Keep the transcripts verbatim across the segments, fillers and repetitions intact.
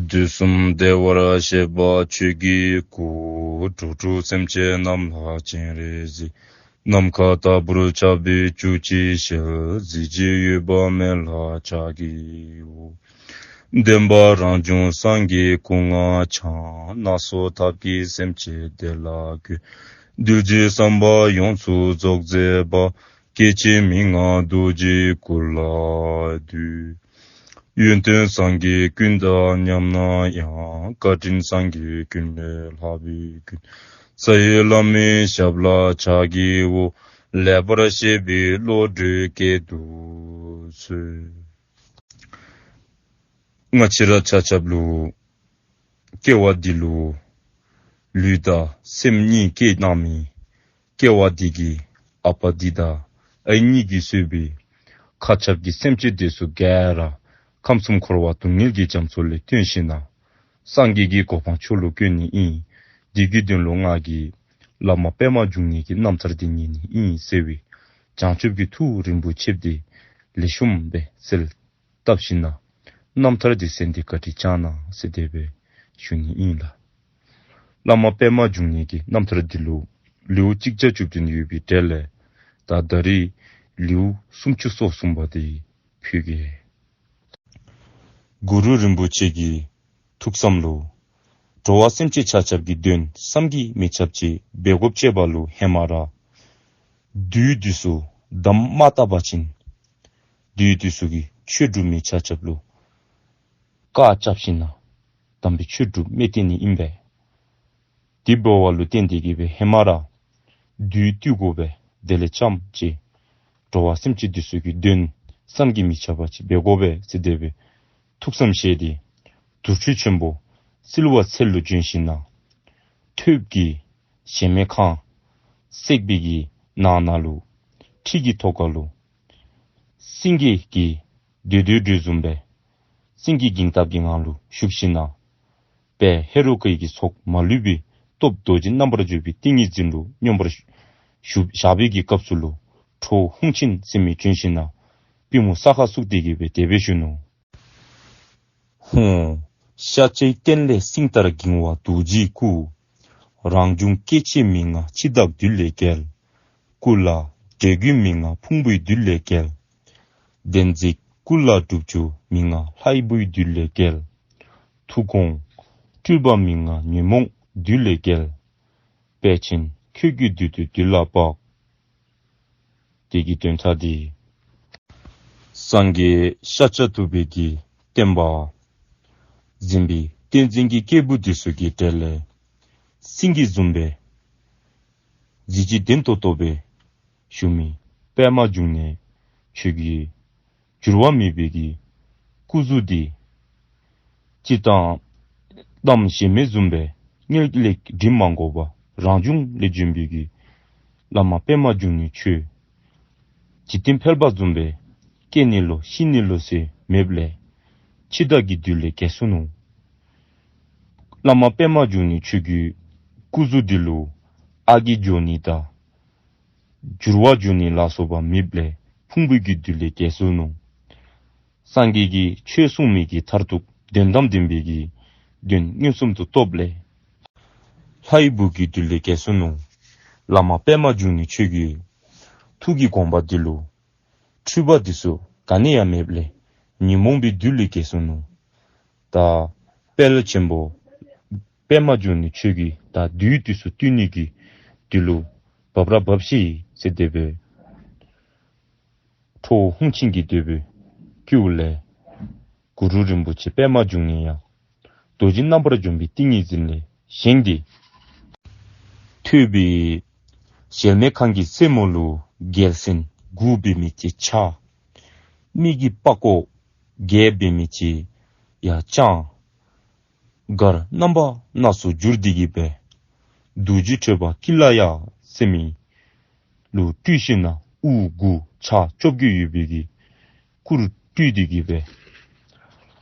དུས་གསུམ་བདེ་བར་གཤེགས་པ་ཆོས་ཀྱི་སྐུ། འགྲོ་དྲུག་སེམས་ཅན་རྣམས་ལ་སྤྱན་རས་གཟིགས། ནམ་མཁའ་ལྟ་བུར་ཁྱབ་པའི་བཅུ་གཅིག་ཞལ། གཟི་བརྗིད་འོད་དཔག་མེད་ལ་ཕྱག་བགྱིའོ། བདེན་པ་རང་བྱུང་སངས་རྒྱས་སྐུ་ལྔ་འཆང་། སྣ་ཚོགས་ཐབས་ཀྱིས་སེམས་ཅན་བདེ་ལ་འགོད། གདུལ་བྱའི་བསམ་པ་ཡོངས་སུ་རྫོགས་མཛད་པ། སྐྱེ་འཆི་མི་མངའ་རྡོ་རྗེའི་སྐུ་ལ་འདུད། ཡོན་ཏན་སངས་རྒྱས་ཀུན་དང་མཉམ་ན་ཡང་། བཀའ་དྲིན་སངས་རྒྱས་ཀུན་ལས་ལྷག་པའི་མགོན། རྩ་བའི་བླ་མའི་ཞབས་ལ་ཕྱག་བགྱིའོ། ལེགས་པར་བཤད་པའི་བློ་གྲོས་བསྐྱེད་དུ་གསོལ། ང་བཅས་ར་ཆ་ཁྱབ་ལུ་སྐྱེ་བ་འདི་ལུ་ལུས་དང་སེམས་གཉིས་སྐྱེས་གནང་མི་སྐྱེ་བ་འདི་གི་ཨ་པ་འདི་དང་ཨའི་གཉིས་ཀྱིས་གཙོས་པའི་མཁའ་ཁྱབ་ཀྱི་སེམས་ཅན་དེ་ཚུ་ག་ར་ཁམས་གསུམ་འཁོར་བ་སྡུག་བསྔལ་གྱི་རྒྱ་མཚོ་ལས་བཏོན་ཞིནམ་ལས་སངས་རྒྱས་ཀྱི་གོ་འཕང་མཆོག་ལུ་བཀོད་ནི་ཨིན། འདི་གི་དོན་ལུ་ང་གིས་བླ་མ་པདྨ་འབྱུང་གནས་ཀྱི་རྣམ་ཐར་འདི་ཉན་ནི་ཨིན་ཟེར་བའི་བྱང་ཆུབ་ཀྱི་ཐུགས་རིན་པོ་ཆེ་འདི་ལེགས་ཤོམ་སྦེ་གསལ་བཏབ་ཞིནམ་ལས་རྣམ་ཐར་འདི་གསན་ཏེ་བཀའ་དྲིན་བསྐྱང་གནང་ཟེར་དེ་སྦེ་ཞུ་ནི་ཨིན་ལགས། བླ་མ་པདྨ་འབྱུང་གནས་ཀྱི་རྣམ་ཐར་འདི་ལུ་ལེའུ་གཅིག་བརྒྱ་བཅུ་བདུན་ཡོད་པའི་གྲས་ལས་ད་ད་རེས་ལེའུ་སུམ་ཅུ་སོ་གསུམ་པ་འདི་ཕུལ་གེ། གུ་རུ་རིན་པོ་ཆེ་གི་ཐུགས་བསམ་ལུ་འགྲོ་བ་སེམས་ཅན་ཆ་ཁྱབ་ཀྱི་དོན་བསམ་གྱིས་མི་ཁྱབ་ཅིག་འབད་དགོཔ་ཅིག་འབད་བ་ལུ་ཧེ་མ་ར་བདུད་འདི་ཚུ་དམ་མ་བཏགས་པ་ཅིན་བདུད་འདི་ཚུ་གིས་ཆོས་སྒྲུབ་མི་ཆ་ཁྱབ་ལུ་བཀའ་རྐྱབ་ཞིནམ་ལས་དམ་པའི་ཆོས་སྒྲུབ་མི་སྟེར་ནི་ཨིན་པས། དེ་འབདཝ་ལུ་བརྟེན་ཏེ་གིས་སྦེ་ཧེ་མ་ར་བདུད་བཏུལ་དགོ་པས། དེ་ལས་རྐྱངམ་ཅིག་འགྲོ་བ་སེམས་ཅན་འདི་ཚུ་གི་དོན་བསམ་གྱིས་མི་ཁྱབ་པ་ཅིག་འབད་དགོ་པས་ཟེར་དེ་སྦེ་ཐུགས་བསམ་བཞེས་ཏེ་དུར་ཁྲོད་ཆེན་པོ་བསིལ་བ་ཚལ་ལུ་བྱོན་ཞིནམ་ལས་ཐོདཔ་གི་གཞལ་མེད་ཁང་བརྩེགས་པའི་གི་ནང་ན་ལུ་ཁྲི་གི་ཐོག་ཁ་ལུ་སེང་གེ་གི་དེ་དེ་འདྲ་བཟུམ་སྦེ་སེང་གེ་འགྱིང་སྟག་གི་ངང་ལུ་བཞུགས་ཞིནམ་ལས་དཔལ་ཧེ་རུ་ཀའི་གི་ཚོགས་མ་ལུས་པའི་སྟོབས་རྡོ་རྗེ་རྣམ་པར་འཇོམས་པའི་ཏིང་ངེ་འཛིན་ལུ་སྙོམས་པར་ཞུགས་བཞག་པའི་གི་སྐབས་སུ་ལུ་ཁྲོ་བོ་ཧཱུྃ་ཆེན་ཟེར་མི་བྱོན་ཞིནམ་ལས་པུས་མོ་ས་ཁར་བཙུགས་ཏེ་གིས་སྦེ་དེ་སྦེ་ཞུ་ནུག། ཧཱུྃ། ཤཱཀྱའི་སྟན་ལས་སེང་ལྟར་འགྱིང་བ་རྡོ་རྗེའི་སྐུ། རང་བྱུང་སྐྱེ་འཆི་མི་མངའ་འཆི་བདག་བདུད་ལས་རྒྱལ། སྐུ་ལ་འདྲེ་རྒོད་མི་མངའ་ཕུང་པོའི་བདུད་ལས་རྒྱལ། བདེན་འཛིན་སྐུ་ལ་སྒྲུབ་བཅུག་མི་མངའ་ལྷའི་བུའི་བདུད་ལས་རྒྱལ། ཐུགས་དགོངས་སྤྲུལ་པ་མི་མངའ་ཉོན་མོངས་བདུད་ལས་རྒྱལ། དཔལ་ཆེན་ཁྱོད་ཀྱི་བདུད་བཏུལ་བདུད་ལ་དཔག། དེ་གི་དོན་དག་འདི་སངས་རྒྱས་ཤཱཀྱ་ཐུབ་པའི་གི་བསྟན་པ་འཛིན་པའི་བསྟན་འཛིན་གྱི་སྐྱེས་བུ་འདི་ཚུ་གི་གྲས་ལས་སེང་གེ་བཟུམ་སྦེ་གཟི་བརྗིད་ལྡན་ཏོག་ཏོ་སྦེ་བཞུགས་མི་པདྨ་འབྱུང་གནས་ཁྱོད་ཀྱི་འགྱུར་བ་མེད་པའི་གི་སྐུ་གཟུགས་འདི་སྤྱིར་བཏང་གཏམ་གཞན་མི་བཟུམ་སྦེ་དངོས་ལས་སྒྲིག་མ་དགོ་པར་རང་བྱུང་ལས་བྱོན་པའི་གི་བླ་མ་པདྨ་འབྱུང་གནས་ཁྱོད་འཇིག་རྟེན་ཕལ་པ་བཟུམ་སྦེ་སྐྱེ་ནི་ལོ་ཤི་ནི་ལོ་ཟེར་མེདཔ་ལས་འཆི་བདག་གི་བདུད་ལས་རྒྱལ་སོ་ནུག། བླ་མ་པདྨ་འབྱུང་གནས་ཁྱོད་ཀྱི་སྐུ་གཟུགས་འདི་ལུ་ཨ་རྒས་འགྱོ་ནི་དང་འགྱུར་བ་འགྱོ་ནི་ལ་སོགས་པ་མེདཔ་ལས་ཕུང་པོའི་གི་བདུད་ལས་རྒྱལ་སོ་ནུག། སངས་རྒྱས་ཀྱིས་ཆོས་གསུངས་མི་གི་མཐར་ཐུག་དོན་དམ་བདེན་པའི་གི་དོན་མངོན་སུམ་དུ་རྟོགསཔ་ལས་ལྷའི་བུ་གི་བདུད་ལས་རྒྱལ་སོ་ནུག། བླ་མ་པདྨ་འབྱུང་གནས་ཁྱོད་ཀྱི་ཐུགས་ཀྱི་དགོངས་པ་འདི་ལུ་འཁྲུལ་པ་འདི་ཚུ་ག་ནི་ཡང་མེདཔ་ལས་ཉོན་མོངས་པའི་བདུད་ལས་རྒྱལ་སོ་ནུག། ད་དཔལ་ཆེན་པོ་པདྨ་འབྱུང་གནས་ཁྱོད་ཀྱིས་ད་བདུད་འདི་ཚུ་བཏུལ་ནི་གི་དོན་ལུ་བབས་ར་བབས་ཤིག་ཟེར་དེ་སྦེ་ཁྲོ་བོ་ཧཱུྃ་ཆེན་གྱིས་དེ་སྦེ་བསྐུལཝ་ལས་གུ་རུ་རིན་པོ་ཆེ་པདྨ་འབྱུང་གནས་ཡང་རྡོ་རྗེ་རྣམ་པར་འཇོམས་པའི་ཏིང་ངེ་འཛིན་ལས་བཞེངས་ཏེ་ཐོད་པའི་གཞལ་མེད་ཁང་གི་རྩེ་མོ་ལུ་རྒྱལ་མཚན་དགུ་འབད་མི་ཅིག་འཕྱར། མི་གི་པགས་ཀོ་བརྒྱད་འབད་མི་ཅིག་ཡར་དཔྱངས། གར་རྣམ་པ་སྣ་ཚོགས་བསྒྱུར་ཏེ་གིས་སྦེ་རྡོ་རྗེ་ཁྲོས་པ་ཀི་ལ་ཡ་ཟེར་མི་ལུ་སྤྲུལ་ཞིནམ་ལས་དབུ་དགུ་ཕྱག་བཅོ་བརྒྱད་ཡོད་པའི་གི་སྐུ་རུ་སྤྲུལ་ཏེ་གིས་སྦེ་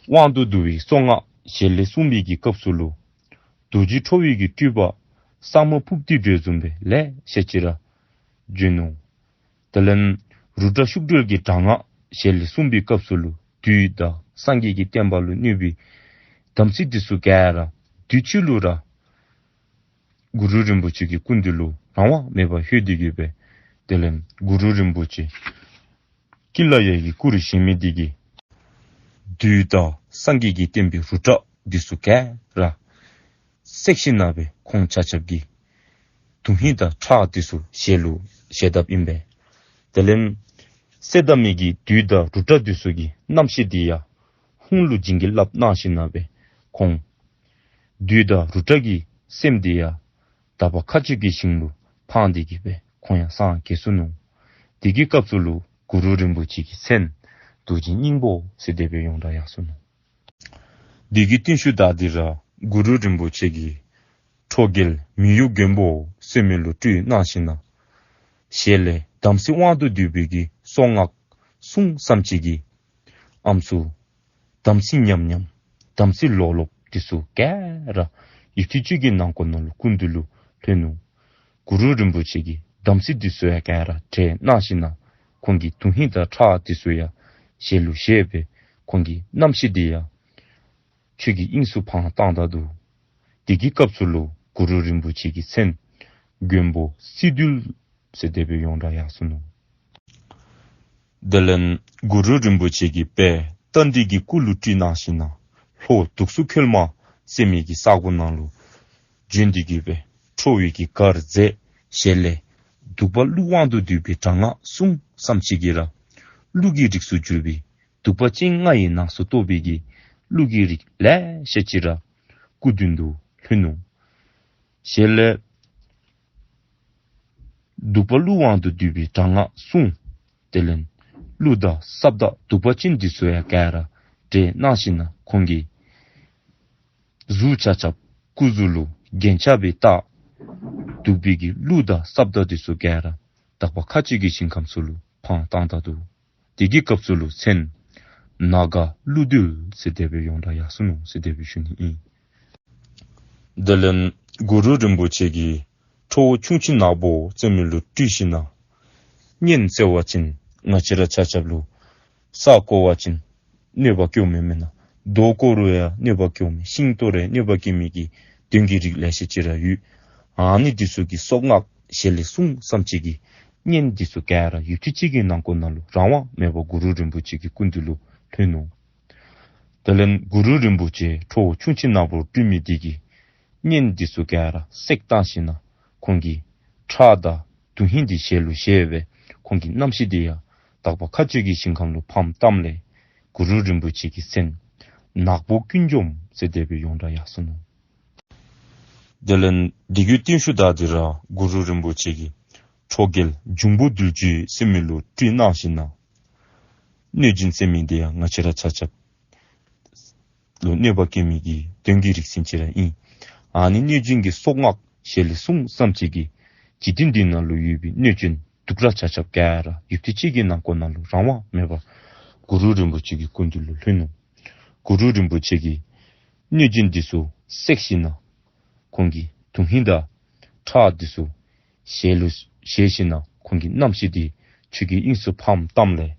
དབང་དུ་བསྡུ་བའི་གསང་སྔགས་ཞལ་ལས་གསུངས་པའི་གི་སྐབས་སུ་ལུ་རྡོ་རྗེ་ཁྲོ་བོའི་གི་སྤྲུལ་པ་ས་སྨུག་ཕུབ་སྟེ་འགྲོ་བཟུམ་སྦེ་ལེ་ཤ་ཅིག་ར་བྱོན་ནུག། དེ་ལས་རུ་ཏྲ་ཤུགས་སྒྲོལ་གྱི་དྲག་སྔགས་ཞལ་ལས་གསུངས་པའི་སྐབས་སུ་ལུ་བདུད་དང་སངས་རྒྱས་ཀྱི་བསྟན་པ་ལུ་གནོད་པའི་ དམ་ཚིག་འདི་ཚུ་ག་ར་དུས་གཅིག་ལུ་ར་གུ་རུ་རིན་པོ་ཆེ་གི་སྐུ་མདུན་ལུ་རང་དབང་མེད་པར་ལྷོད་དེ་གི་སྦེ། དེ་ལས་གུ་རུ་རིན་པོ་ཆེ་ཀི་ལ་ཡ་གི་སྐུ་རུ་བཞེངས་མི་འདི་གིས་བདུད་དང་སངས་རྒྱས་ཀྱིས་བསྟན་པའི་རུ་ཏྲ་འདི་ཚུ་ག་ར་བསྲེགས་ཞིནམ་ལས་ཁོང་ཆ་ཁྱབ་ཀྱི་དོན་ཧིང་དང་ཁྲག་འདི་ཚུ་ཞལ་ལུ་བཞེས་དཔ་ཨིན་པས། དེ་ལས་བསད་མི་གི་བདུད་དང་རུ་ཏྲ་འདི་ཚུ་གི་རྣམ་ཤེས་འདི་ཡང་ཧཱུྃ་ལུ་བྱིན་གྱིས་བརླབས་གནང་ཞིནམ་ལས་ཁོང་བདུད་དང་རུ་ཏྲ་གི་སེམས་འདི་ཡང་དག་པ་མཁའ་སྤྱོད་ཀྱི་ཞིང་ལུ་འཕང་སྟེ་གི་སྦེ་ཁོང་ཡང་སངས་རྒྱས་སོ་ནུག། དེ་གི་སྐབས་སུ་ལུ་གུ་རུ་རིན་པོ་ཆེ་གི་མཚན་རྡོ་རྗེ་སྙིང་པོ་ཟེར་དེ་སྦེ་ཡོངས་གྲགས་ཡར་སོ་ནུག། དེ་གི་རྟིང་ཤུལ་ད་འདི་ར་གུ་རུ་རིན་པོ་ཆེ་གིས་ཁྲོ་རྒྱལ་མི་གཡོ་མགོན་པོ་ཟེར་མི་ལུ་སྤྲུལ་གནང་ཞིནམ་ལས་ཞལ་ལས་དམ་ཚིག་དབང་དུ་བསྡུས་པའི་གི་སྲོག་སྔགས་གསུང་བསམ་ཅིག་གིས་ཨམ་སྲུ་དམ་ཚིག་ཉམས་ཉམས་དམ་ཚིག་ལོག་ལོག་འདི་ཚུ་ག་ར་ཡུད་ཐེངས་གཅིག་གི་ནང་འཁོད་ནང་ལུ་སྐུ་མདུན་ལུ་ལྷོད་ནུག། གུ་རུ་རིན་པོ་ཆེ་གིས་དམ་ཚིག་འདི་ཚུ་ཡང་ག་ར་བསྲེགས་གནང་ཞིནམ་ལས་ཁོང་གི་དོན་ཧིང་དང་ཁྲག་འདི་ཚུ་ཡང་ཞལ་ལུ་བཞེས་སྦེ་ཁོང་གི་རྣམ་ཤེས་འདི་ཡང་ཆོས་ཀྱི་དབྱིངས་སུ་འཕང་བཏང་ད་ནུག། དེ་གི་སྐབས་སུ་ལུ་གུ་རུ་རིན་པོ་ཆེ་གི་མཚན་མགོན་པོ་སྲིད་འདུལ་ཟེར་དེ་སྦེ་ཡོངས་གྲགས་ཡར་སོ་ནུག། དེ་ལས་གུ་རུ་རིན་པོ་ཆེ་གིས་དཔལ་རྟ་མགྲིན་གྱི་སྐུ་ལུ་སྤྲུལ་གནང་ཞིནམ་ལས་ལྷོ་དུག་སུ་ཁོལ་མ་ཟེར་མི་གི་ས་གོ་ནང་ལུ་བྱོན་ཏེ་གི་སྦེ་ཁྲོ་བོའི་གི་གར་མཛད། ཞལ་ལས་གདུག་པ་ཀླུ་དབང་དུ་བསྡུས་པའི་དྲག་སྔགས་གསུང་བསམ་ཅིག་གིས་ར་ཀླུ་གི་རིགས་སུ་གྱུར་པའི་གདུག་པ་ཅན་ལྔ་ཡི་ནང་སུ་གཏོགས་པའི་གི་ཀླུ་གི་རིགས་ལེ་ཤ་ཅིག་ར་སྐུ་མདུན་དུ་ལྷོད་ནུག། ཞལ་ལས་གདུག་པ་ཀླུ་དབང་དུ་བསྡུས་པའི་དྲག་སྔགས་གསུང་། དེ་ལས་ཀླུ་དང་སྲབ་དང་གདུག་པ་ཅན་འདི་ཚུ་ཡང་ག་ར་བསྲེགས་གནང་ཞིནམ་ལས་ཁོང་གི་གཟུགས་ཆ་ཁྱབ་སྐུ་གཟུགས་ལུ་རྒྱན་ཆ་སྦེ་བཏགས། གདུག་པའི་གི་ཀླུ་དང་སྲབ་དང་འདི་ཚུ་ག་ར་དག་པ་མཁའ་སྤྱོད་ཀྱི་ཞིང་ཁམས་སུ་ལུ་འཕང་བཏང་ད་ནུག། དེ་གི་སྐབས་སུ་ལུ་མཚན་ནཱ་ག་ཀླུ་འདུལ་ཟེར་དེ་སྦེ་ཡོངས་གྲགས་ཡར་སོ་ནུག་ཟེར་དེ་སྦེ་ཞུ་ནི་ཨིན། དེ་ལས་གུ་རུ་རིན་པོ་ཆེ་གིས་ཁྲོ་བོ་ཁྱུང་ཆེན་ནག་པོ་ཟེར་མི་ལུ་སྤྲུལ་ཞིནམ་ལས་གཉན་བསད་པ་ཅིན་ང་བཅས་ར་ཆ་ཁྱབ་ལུ་ས་བརྐོ་བ་ཅིན་གནོད་པ་བཀལཝ་མས་མེན་ན། རྡོ་བརྐོ་རུང་ཡང་གནོད་པ་བཀལཝ་མས། ཤིང་གཏོར་རུང་ཡང་གནོད་པ་བཀལ་མི་གི་གདོན་གྱི་རིགས་ལེ་ཤ་ཅིག་ར་ཡོད། ཨ་ནི་འདི་ཚུ་གི་སྲོག་སྔགས་ཞལ་ལས་གསུང་བསམ་ཅིག་གིས་གཉན་འདི་ཚུ་ག་ར་ཡུད་ཐེངས་གཅིག་གི་ནང་འཁོད་ནང་ལུ་རང་དབང་མེད་པར་གུ་རུ་རིན་པོ་ཆེ་གི་སྐུ་མདུན་ལུ་ལྷོད་ནུག། དེ་ལས་གུ་རུ་རིན་པོ་ཆེ་ཁྲོ་བོ་ཁྱུང་ཆེན་ནག་པོ་སྤྲུལ་མི་འདི་གིས་གཉན་འདི་ཚུ་ག་ར་བསད་བཏང་ཞིནམ་ལས་ཁོང་གི་ཁྲག་དང་དོན་ཧིང་འདི་ཞལ་ལུ་བཞེས་སྦེ་ཁོང་གི་རྣམ་ཤེས་འདི་ཡང་དག་པ་མཁའ་སྤྱོད་ཀྱི་ཞིང་ཁམས་ལུ་འཕང་བཏངམ་ལས་གུ་རུ་རིན་པོ་ཆེ་གི་མཚན་ནག་པོ་ཀུན་འཇོམས་ཟེར་དེ་སྦེ་ཡོངས་གྲགས་ཡར་སོ་ནུག། དེ་ལས་དེ་གི་རྟིང་ཤུལ་ད་འདི་ར་གུ་རུ་རིན་པོ་ཆེ་གིས་ཁྲོ་རྒྱལ་འབྱུང་པོ་གདུལ་བྱའི་ཟེར་མི་ལུ་སྤྲུལ་གནང་ཞིནམ་ལས་གནོད་སྦྱིན་ཟེར་མི་འདི་ཡང་ང་བཅས་ར་ཆ་ཁྱབ་ལུ་གནོད་པ་བཀལ་མི་གི་གདོན་གྱི་རིགས་ཅིག་ར་ཨིན། ཨ་ནི་གནོད་སྦྱིན་གྱི་སྲོག་སྔགས་ཞལ་ལས་གསུང་བསམ་ཅིག་གིས་འཇིག་རྟེན་འདི་ནང་ལུ་ཡོད་པའི་གནོད་སྦྱིན་གདུག་དྲགས་ཆ་ཁྱབ་ག་ར་ཡུད་ཐེངས་གཅིག་གི་ནང་འཁོད་ནང་ལུ་རང་དབང་མེད་པར་གུ་རུ་རིན་པོ་ཆེ་གི་སྐུ་མདུན་ལུ་ལྷོད་ནུག། གུ་རུ་རིན་པོ་ཆེ་གིས་གནོད་སྦྱིན་འདི་ཚུ་བསད་ཞིནམ་ལས་ཁོང་གི་དོན་ཧིང་དང་ཁྲག་འདི་ཚུ་ཞལ་ལུ་བཞེས་ཞིནམ་ལས་ཁོང་གི་རྣམ་ཤེས་འདི་ཆོས་ཀྱི་དབྱིངས་སུ་འཕང་བཏངམ་ལས་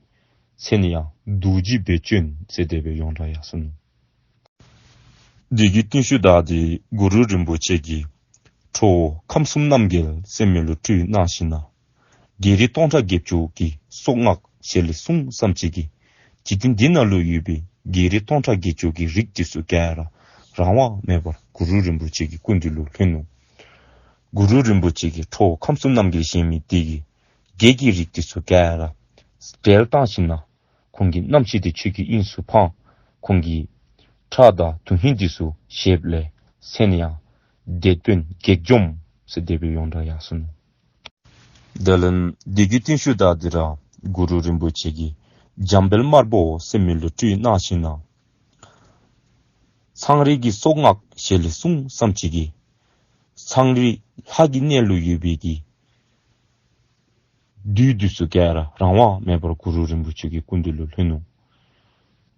མཚན་ཡང་རྡོ་རྗེ་བེ་ཅོན་ཟེར་དེ་སྦེ་ཡོངས་གྲགས་ཡར་སོ་ནུག། དེ་གི་རྟིང་ཤུལ་ད་འདི་གུ་རུ་རིན་པོ་ཆེ་གིས་ཁྲོ་བོ་ཁམས་གསུམ་རྣམ་རྒྱལ་ཟེར་མི་ལུ་སྤྲུལ་གནང་ཞིནམ་ལས་བགེགས་རིགས་སྟོང་ཕྲག་བརྒྱད་ཅུ་གི་སྲོག་སྔགས་ཞལ་ལས་གསུང་བསམ་ཅིག་གིས་འཇིག་རྟེན་འདི་ནང་ལུ་ཡོད་པའི་བགེགས་རིགས་སྟོང་ཕྲག་བརྒྱད་ཅུ་གི་རིགས་འདི་ཚུ་ག་ར་རང་དབང་མེད་པར་གུ་རུ་རིན་པོ་ཆེ་གི་སྐུ་མདུན་ལུ་ལྷོད་ནུག། གུ་རུ་རིན་པོ་ཆེ་གིས་ཁྲོ་བོ་ཁམས་གསུམ་རྣམ་རྒྱལ་ཞེས་མི་འདི་གི་བགེགས་ཀྱི་རིགས་འདི་ཚུ་ག་ར་བསྒྲལ་བཏང་ཞིནམ་ལས་ཁོང་གི་རྣམ་ཤེས་འདི་ཆོས་ཀྱི་དབྱིངས་སུ་འཕང་། ཁོང་གི་ཁྲག་དང་དོན་ཧིང་འདི་ཚུ་བཞེསཔ་ལས་མཚན་ཡང་བདེ་སྟོན་བགེགས་འཇོམས་ཟེར་དེ་སྦེ་ཡོངས་གྲགས་ཡར་སོ་ནུག། དེ་ལས་དེ་གི་རྟིང་ཤུལ་ད་འདི་ར་གུ་རུ་རིན་པོ་ཆེ་གིས་འཇམ་དཔལ་དམར་པོ་ཟེར་མི་ལུ་སྤྲུལ་གནང་ཞིནམ་ལས་ཚངས་རིས་ཀྱི་སྲོག་སྔགས་ཞལ་ལས་གསུང་བསམ་ཅིག་གིས་ཚངས་རིས་ལྷ་གི་གནས་ལུ་ཡོད་པའི་གི་བདུད་འདི་ཚུ་ག་ར་རང་དབང་མེད་པར་གུ་རུ་རིན་པོ་ཆེ་གི་སྐུ་མདུན་ལུ་ལྷོད་ནུག།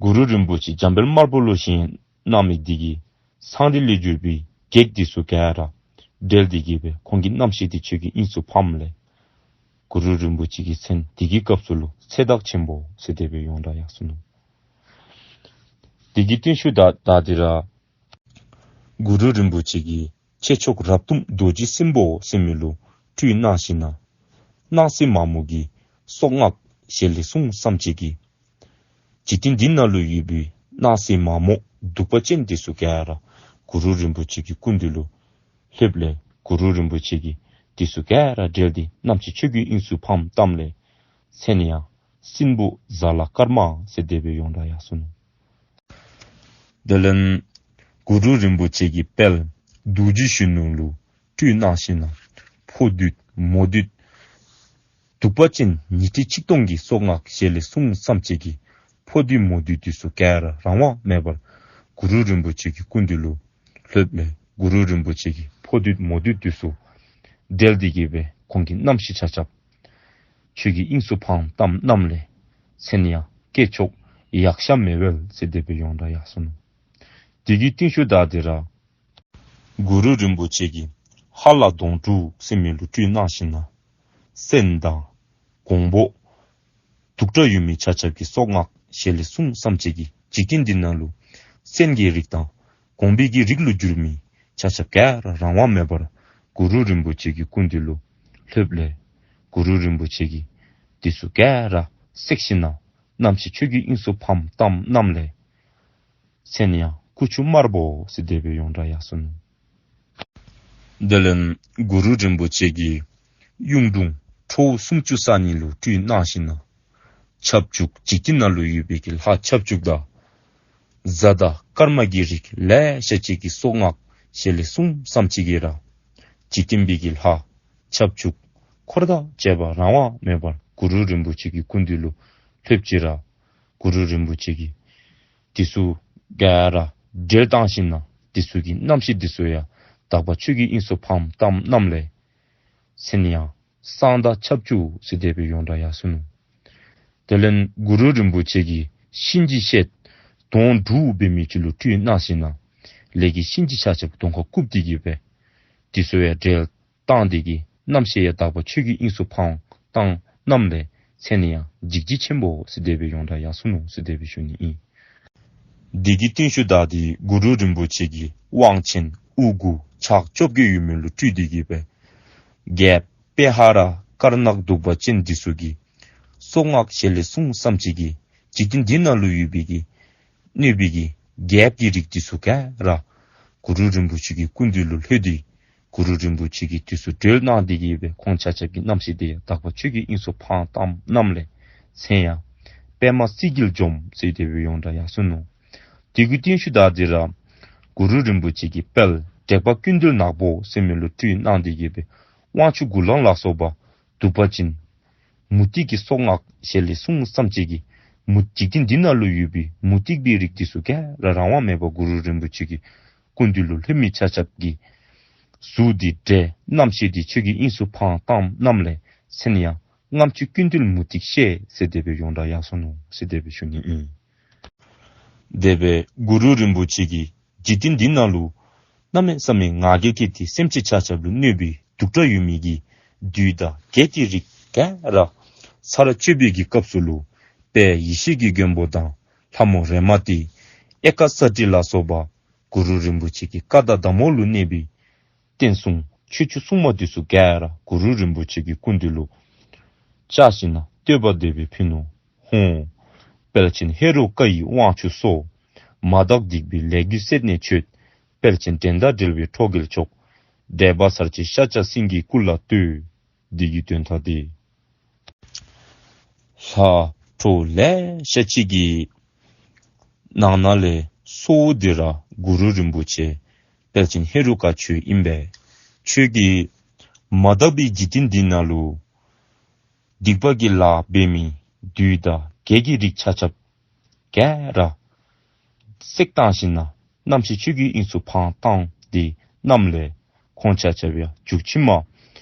གུ་རུ་རིན་པོ་ཆེ་འཇམ་དཔལ་དམར་པོ་ལུ་བཞེས་གནང་མི་འདི་གིས་ཚངས་རིས་ལས་གྱུར་པའི་བགེགས་འདི་ཚུ་ག་ར་བསྒྲལ་ཏེ་གི་སྦེ་ཁོང་གི་རྣམ་ཤེས་འདི་ཆོས་ཀྱི་དབྱིངས་སུ་འཕངམ་ལས་གུ་རུ་རིན་པོ་ཆེ་གི་མཚན་དེ་གི་སྐབས་སུ་ལུ་ཚེ་བདག་ཆེན་པོ་ཟེར་དེ་སྦེ་ཡོངས་གྲགས་ཡར་སོ་ནུག། དེ་གི་རྟིང་ཤུལ་ད་ད་འདི་ར་ གུ་རུ་རིན་པོ་ཆེ་གིས་ཆོས་མཆོག་རབ་གཏུམ་རྡོ་རྗེ་སྲིན་པོ་ཟེར་མི་ལུ་སྤྲུལ་གནང་ཞིནམ་ལས་སྣང་སྲིད་མ་མོ་གི་སྲོག་སྔགས་ཞལ་ལས་གསུངས་བསམ་ཅིག་གིས། འཇིག་རྟེན་འདི་ནང་ལུ་ཡོད་པའི་སྣང་སྲིད་མ་མོ་གདུག་པ་ཅན་འདི་ཚུ་ག་ར་གུ་རུ་རིན་པོ་ཆེ་གི་སྐུ་མདུན་ལུ་ལྷོདཔ་ལས་གུ་རུ་རིན་པོ་ཆེ་གིས་འདི་ཚུ་ག་ར་བསྒྲལ་ཏེ་རྣམ་ཤེས་ཆོས་ཀྱི་དབྱིངས་སུ་ཕངམ་ཙམ་ལས་མཚན་ཡང་སྲིན་པོ་ཛ་ལ་ཀརྨ་ཟེར་དེ་སྦེ་ཡོངས་གྲགས་ཡར་སོ་ནུག། དེ་ལས་གུ་རུ་རིན་པོ་ཆེ་གིས་དཔལ་རྡོ་རྗེ་གཞོན་ནུ་ལུ་སྤྲུལ་གནང་ཞིནམ་ལས་ཕོ་བདུད་མོ་བདུད་གདུག་པ་ཅན་ཉི་ཁྲི་ཆིག་སྟོང་གི་སྲོག་སྔགས་ཞལ་ལས་གསུངས་བསམ་ཅིག་གིས་ཕོ་བདུད་མོ་བདུད་འདི་ཚུ་ག་ར་རང་དབང་མེད་པར་གུ་རུ་རིན་པོ་ཆེ་གི་སྐུ་མདུན་ལུ་ལྷོདཔ་ལས་གུ་རུ་རིན་པོ་ཆེ་གིས་ཕོ་བདུད་མོ་བདུད་འདི་ཚུ་བསྒྲལ་ཏེ་གི་སྦེ་ཁོང་གི་རྣམ་ཤེས་ཆ་ཁྱབ་ཆོས་ཀྱི་དབྱིངས་སུ་ཕངམ་ཙམ་རྣམས་ལས་མཚན་ཡང་སྐྱེས་མཆོག་ཡཀྴ་མེ་དབལ་ཟེར་དེ་སྦེ་ཡོངས་གྲགས་ཡར་སོ་ནུག། དེ་གི་རྟིང་ཤུལ་ད་དེ་ར་གུ་རུ་རིན་པོ་ཆེ་གིས་ཧ་ལ་དོང་སྤྲུགས་ཟེར་མི་ལུ་སྤྲུལ་གནང་ཞིནམ་ལས་སྲན་དང་གོང་བུ་དུག་ཁྲག་ཡོད་མི་ཆ་ཁྱབ་ཀྱི་སྲོག་སྔགས་ཞལ་ལས་གསུངས་བསམ་ཅིག་གིས་འཇིག་རྟེན་འདི་ནང་ལུ་སྲན་གྱི་རིགས་དང་གོང་བུ་གི་རིགས་ལུ་གྱུར་མི་ཆ་ཁྱབ་ག་ར་རང་དབང་མེད་པར་གུ་རུ་རིན་པོ་ཆེ་གི་སྐུ་མདུན་ལུ་ལྷོདཔ་ལས་གུ་རུ་རིན་པོ་ཆེ་གིས་འདི་ཚུ་ག་ར་བསྲེགས་ཞིནམ་ལས་རྣམ་ཤེས་ཆོས་ཀྱི་དབྱིངས་སུ་ཕངམ་ཙམ་རྣམས་ལས་མཚན་ཡང་ཀུ་ཆུ་དམར་པོ་ཟེར་དེ་སྦེ་ཡོངས་གྲགས་ཡར་སོ་ནུག། དེ་ལས་གུ་རུ་རིན་པོ་ཆེ་གིས་གཡུང་དྲུང་ཁྲོ་བོ་སུམ་ཅུ་རྩ་གཉིས་ལུ་སྤྲུལ་གནང་ཞིནམ་ལས་ཁྱབ་འཇུག་འཇིག་རྟེན་ནང་ལུ་ཡོད་པའི་གི་ལྷ་ཁྱབ་འཇུག་དང་གཟའ་དང་སྐར་མ་གི་རིགས་ལེ་ཤ་ཅིག་གི་སྲོག་སྔགས་ཞལ་ལས་གསུངས་བསམ་ཅིག་གིས་ར་འཇིག་རྟེན་པའི་གི་ལྷ་ཁྱབ་འཇུག་འཁོར་དང་བཅས་པ་རང་དབང་མེད་པར་གུ་རུ་རིན་པོ་ཆེ་གི་སྐུ་མདུན་ལུ་ལྷོདཔ་ཅིག་ར་གུ་རུ་རིན་པོ་ཆེ་གིས་འདི་ཚུ་ག་ར་བསྒྲལ་བཏང་ཞིནམ་ལས་འདི་ཚུ་གི་རྣམ་ཤེས་འདི་ཚུ་ཡང་དག་པ་ཆོས་ཀྱི་དབྱིངས་སུ་ཕངམ་ཙམ་རྣམས་ལས་མཚན་ཡང་གསང་བདག་ཁྱབ་འཇུག་ཟེར་དེ་སྦེ་ཡོངས་གྲགས་ཡར་སོ་ནུག། དེ་ལས་གུ་རུ་རིན་པོ་ཆེ་གིས་གཤིན་རྗེ་གཤེད་དོང་སྤྲུགས་འབད་མི་ཅིག་ལུ་སྤྲུལ་གནང་ཞིནམ་ལས་ལས་ཀྱི་གཤིན་རྗེ་ཆ་ཁྱབ་གདོང་ཁར་བཀུག་སྟེ་གི་སྦེ་འདི་ཚུ་ཡང་བསྒྲལ་བཏང་སྟེ་གི་རྣམ་ཤེས་ཡང་དག་པ་ཆོས་ཀྱི་དབྱིངས་སུ་ཕངམ་ཙམ་རྣམས་ལས་མཚན་ཡང་འཇིགས་བྱེད་ཆེན་པོ་ཟེར་དེ་སྦེ་ཡོངས་གྲགས་ཡར་སོ་ནུག་ཟེར་དེ་སྦེ་ཞུ་ནི་ཨིན། དེ་གི་རྟིང་ཤུལ་ད་དེ་གུ་རུ་རིན་པོ་ཆེ་གིས་དབང་ཆེན་དབུ་དགུ་ཕྱག་བཅོ་བརྒྱད་ཡོད་མི་ལུ་སྤྲུལ་ཏེ་གི་སྦེ་རྒྱལཔོ་པེ་ཧ་ར་དཀར་ནག་གདུག་པ་ཅན་འདི་ཚུ་གི་སྲོག་སྔགས་ཞལ་ལས་གསུངས་བསམ་ཅིག་གིས་འཇིག་རྟེན་འདི་ནང་ལུ་ཡོད་པའི་གི་གནོད་པའི་གི་རྒྱལཔོ་གི་རིགས་འདི་ཚུ་ག་ར་གུ་རུ་རིན་པོ་ཆེ་གི་སྐུ་མདུན་ལུ་ལྷོད་དེ་གུ་རུ་རིན་པོ་ཆེ་གིས་འདི་ཚུ་བསྒྲལ་གནང་སྟེ་གི་སྦེ་ཁོང་ཆ་ཁྱབ་ཀྱི་རྣམ་ཤེས་དེ་ཡང་དག་པ་ཆོས་ཀྱི་དབྱིངས་སུ་ཕངམ་ཙམ་རྣམས་ལས་མཚན་ཡང་པདྨ་སྲིད་རྒྱལ་འཇོམས་ཟེར་དེ་སྦེ་ཡོངས་གྲགས་ཡར་སོ་ནུག། དེ་གི་རྟིང་ཤུལ་ད་དེ་ར་གུ་རུ་རིན་པོ་ཆེ་གིས་དཔལ་དྲེགས་པ་ཀུན་འདུལ་ནག་པོ་ཟེར་མི་ལུ་སྤྲུལ་གནང་སྟེ་གི་སྦེ་དབང་ཕྱུག་མགུ་ལང་ལ་སོགས་པ་གདུག་པ་ཅན་མུ་སྟེགས་ཀྱི་སྲོག་སྔགས་ཞལ་ལས་གསུངས་བསམ་ཅིག་གིས་མུ་འཇིག་རྟེན་འདི་ནང་ལུ་ཡོད་པའི་མུ་སྟེགས་པའི་རིགས་འདི་ཚུ་ག་ར་རང་དབང་མེད་པར་གུ་རུ་རིན་པོ་ཆེ་གི་སྐུ་མདུན་ལུ་ལྷོད་མི་ཆ་ཁྱབ་ཀྱི་གཟུགས་འདི་བསྒྲལ་རྣམ་ཤེས་འདི་ཆོས་ཀྱི་དབྱིངས་སུ་ཕངམ་ཙམ་རྣམས་ལས་མཚན་ཡང་རྔམ་བཅུ་ཀུན་འདུལ་མུ་སྟེགས་གཤེད་ཟེར་དེ་སྦེ་ཡོངས་གྲགས་ཡར་སོ་ནུག་ཟེར་དེ་སྦེ་ཞུ་ནི་ཨིན། དེ་སྦེ་གུ་རུ་རིན་པོ་ཆེ་གིས་འཇིག་རྟེན་འདི་ནང་ལུ་གནམ་མེད་ས་མེད་ང་རྒྱལ་སྐྱེས་ཏེ་སེམས་ཅན་ཆ་ཁྱབ་ལུ་གནོད་པའི་གདུག་དྲགས་ཡོད་མི་གི་བདུད་དང་བགེགས་ཀྱི་རིགས་ག་ར་ཚར་གཅོད་པའི་གི་སྐབས་སུ་ལུ་དཔལ་ཡེ་ཤེས་ཀྱི་མགོན་པོ་དང་ལྷ་མོ་རེ་མ་ཏི་ཨེ་ཀ་ས་ཏྲི་ལ་སོགས་པ་གུ་རུ་རིན་པོ་ཆེ་གི་བཀའ་དང་གདམས་ངག་ལུ་གནས་པའི་བསྟན་སྲུང་ཆོས་སྐྱོང་སྲུང་མ་འདི་ཚུ་ག་ར་གུ་རུ་རིན་པོ་ཆེ་གི་སྐུ་མདུན་ལུ་བཅར་ཞིནམ་ལས་བསྟོད་པ་དེ་སྦེ་ཕུལ་ནུག། ཧཱུྃ། དཔལ་ཆེན་ཧེ་རུ་ཀ་ཡི་དབང་ཕྱུག་གསོལ། མ་དག་སྡིག་པའི་ལས་རྒྱུ་སྲེག་ནས་མཆོད། དཔལ་ཆེན་འགྲན་ཟླ་བྲལ་བའི་ཁྲོ་རྒྱལ་མཆོག། འགྲེལ་པ་ཚར་གཅོད་ཤཱཀྱ་སེང་གེའི་སྐུ་ལ་བསྟོད། འདི་གི་དོན་དག་འདི་ལྷ་ཁྲོ་ལེ་ཤ་ཅིག་གི་ནང་ན་ལས་གཙོ་བོ་འདི་ར་གུ་རུ་རིན་པོ་ཆེ་དཔལ་ཆེན་ཧེ་རུ་ཀ་ཁྱོད་ཨིན་པས། ཁྱོད་ཀྱིས་མ་དག་པའི་འཇིག་རྟེན་འདི་ནང་ལུ་སྡིག་པ་གི་ལཱ་འབད་མི་བདུད་དང་བགེགས་ཀྱི་རིགས་ཆ་ཁྱབ་ག་ར་བསྲེགས་བཏང་ཞིནམ་ལས་རྣམ་ཤེས་ཆོས་ཀྱི་དབྱིངས་སུ་ཕངས་བཏང་སྟེ་རྣམས་ལས་ཁོང་ཆ་ཁྱབ་ཡང་མཇུག་ཕྱི་མ་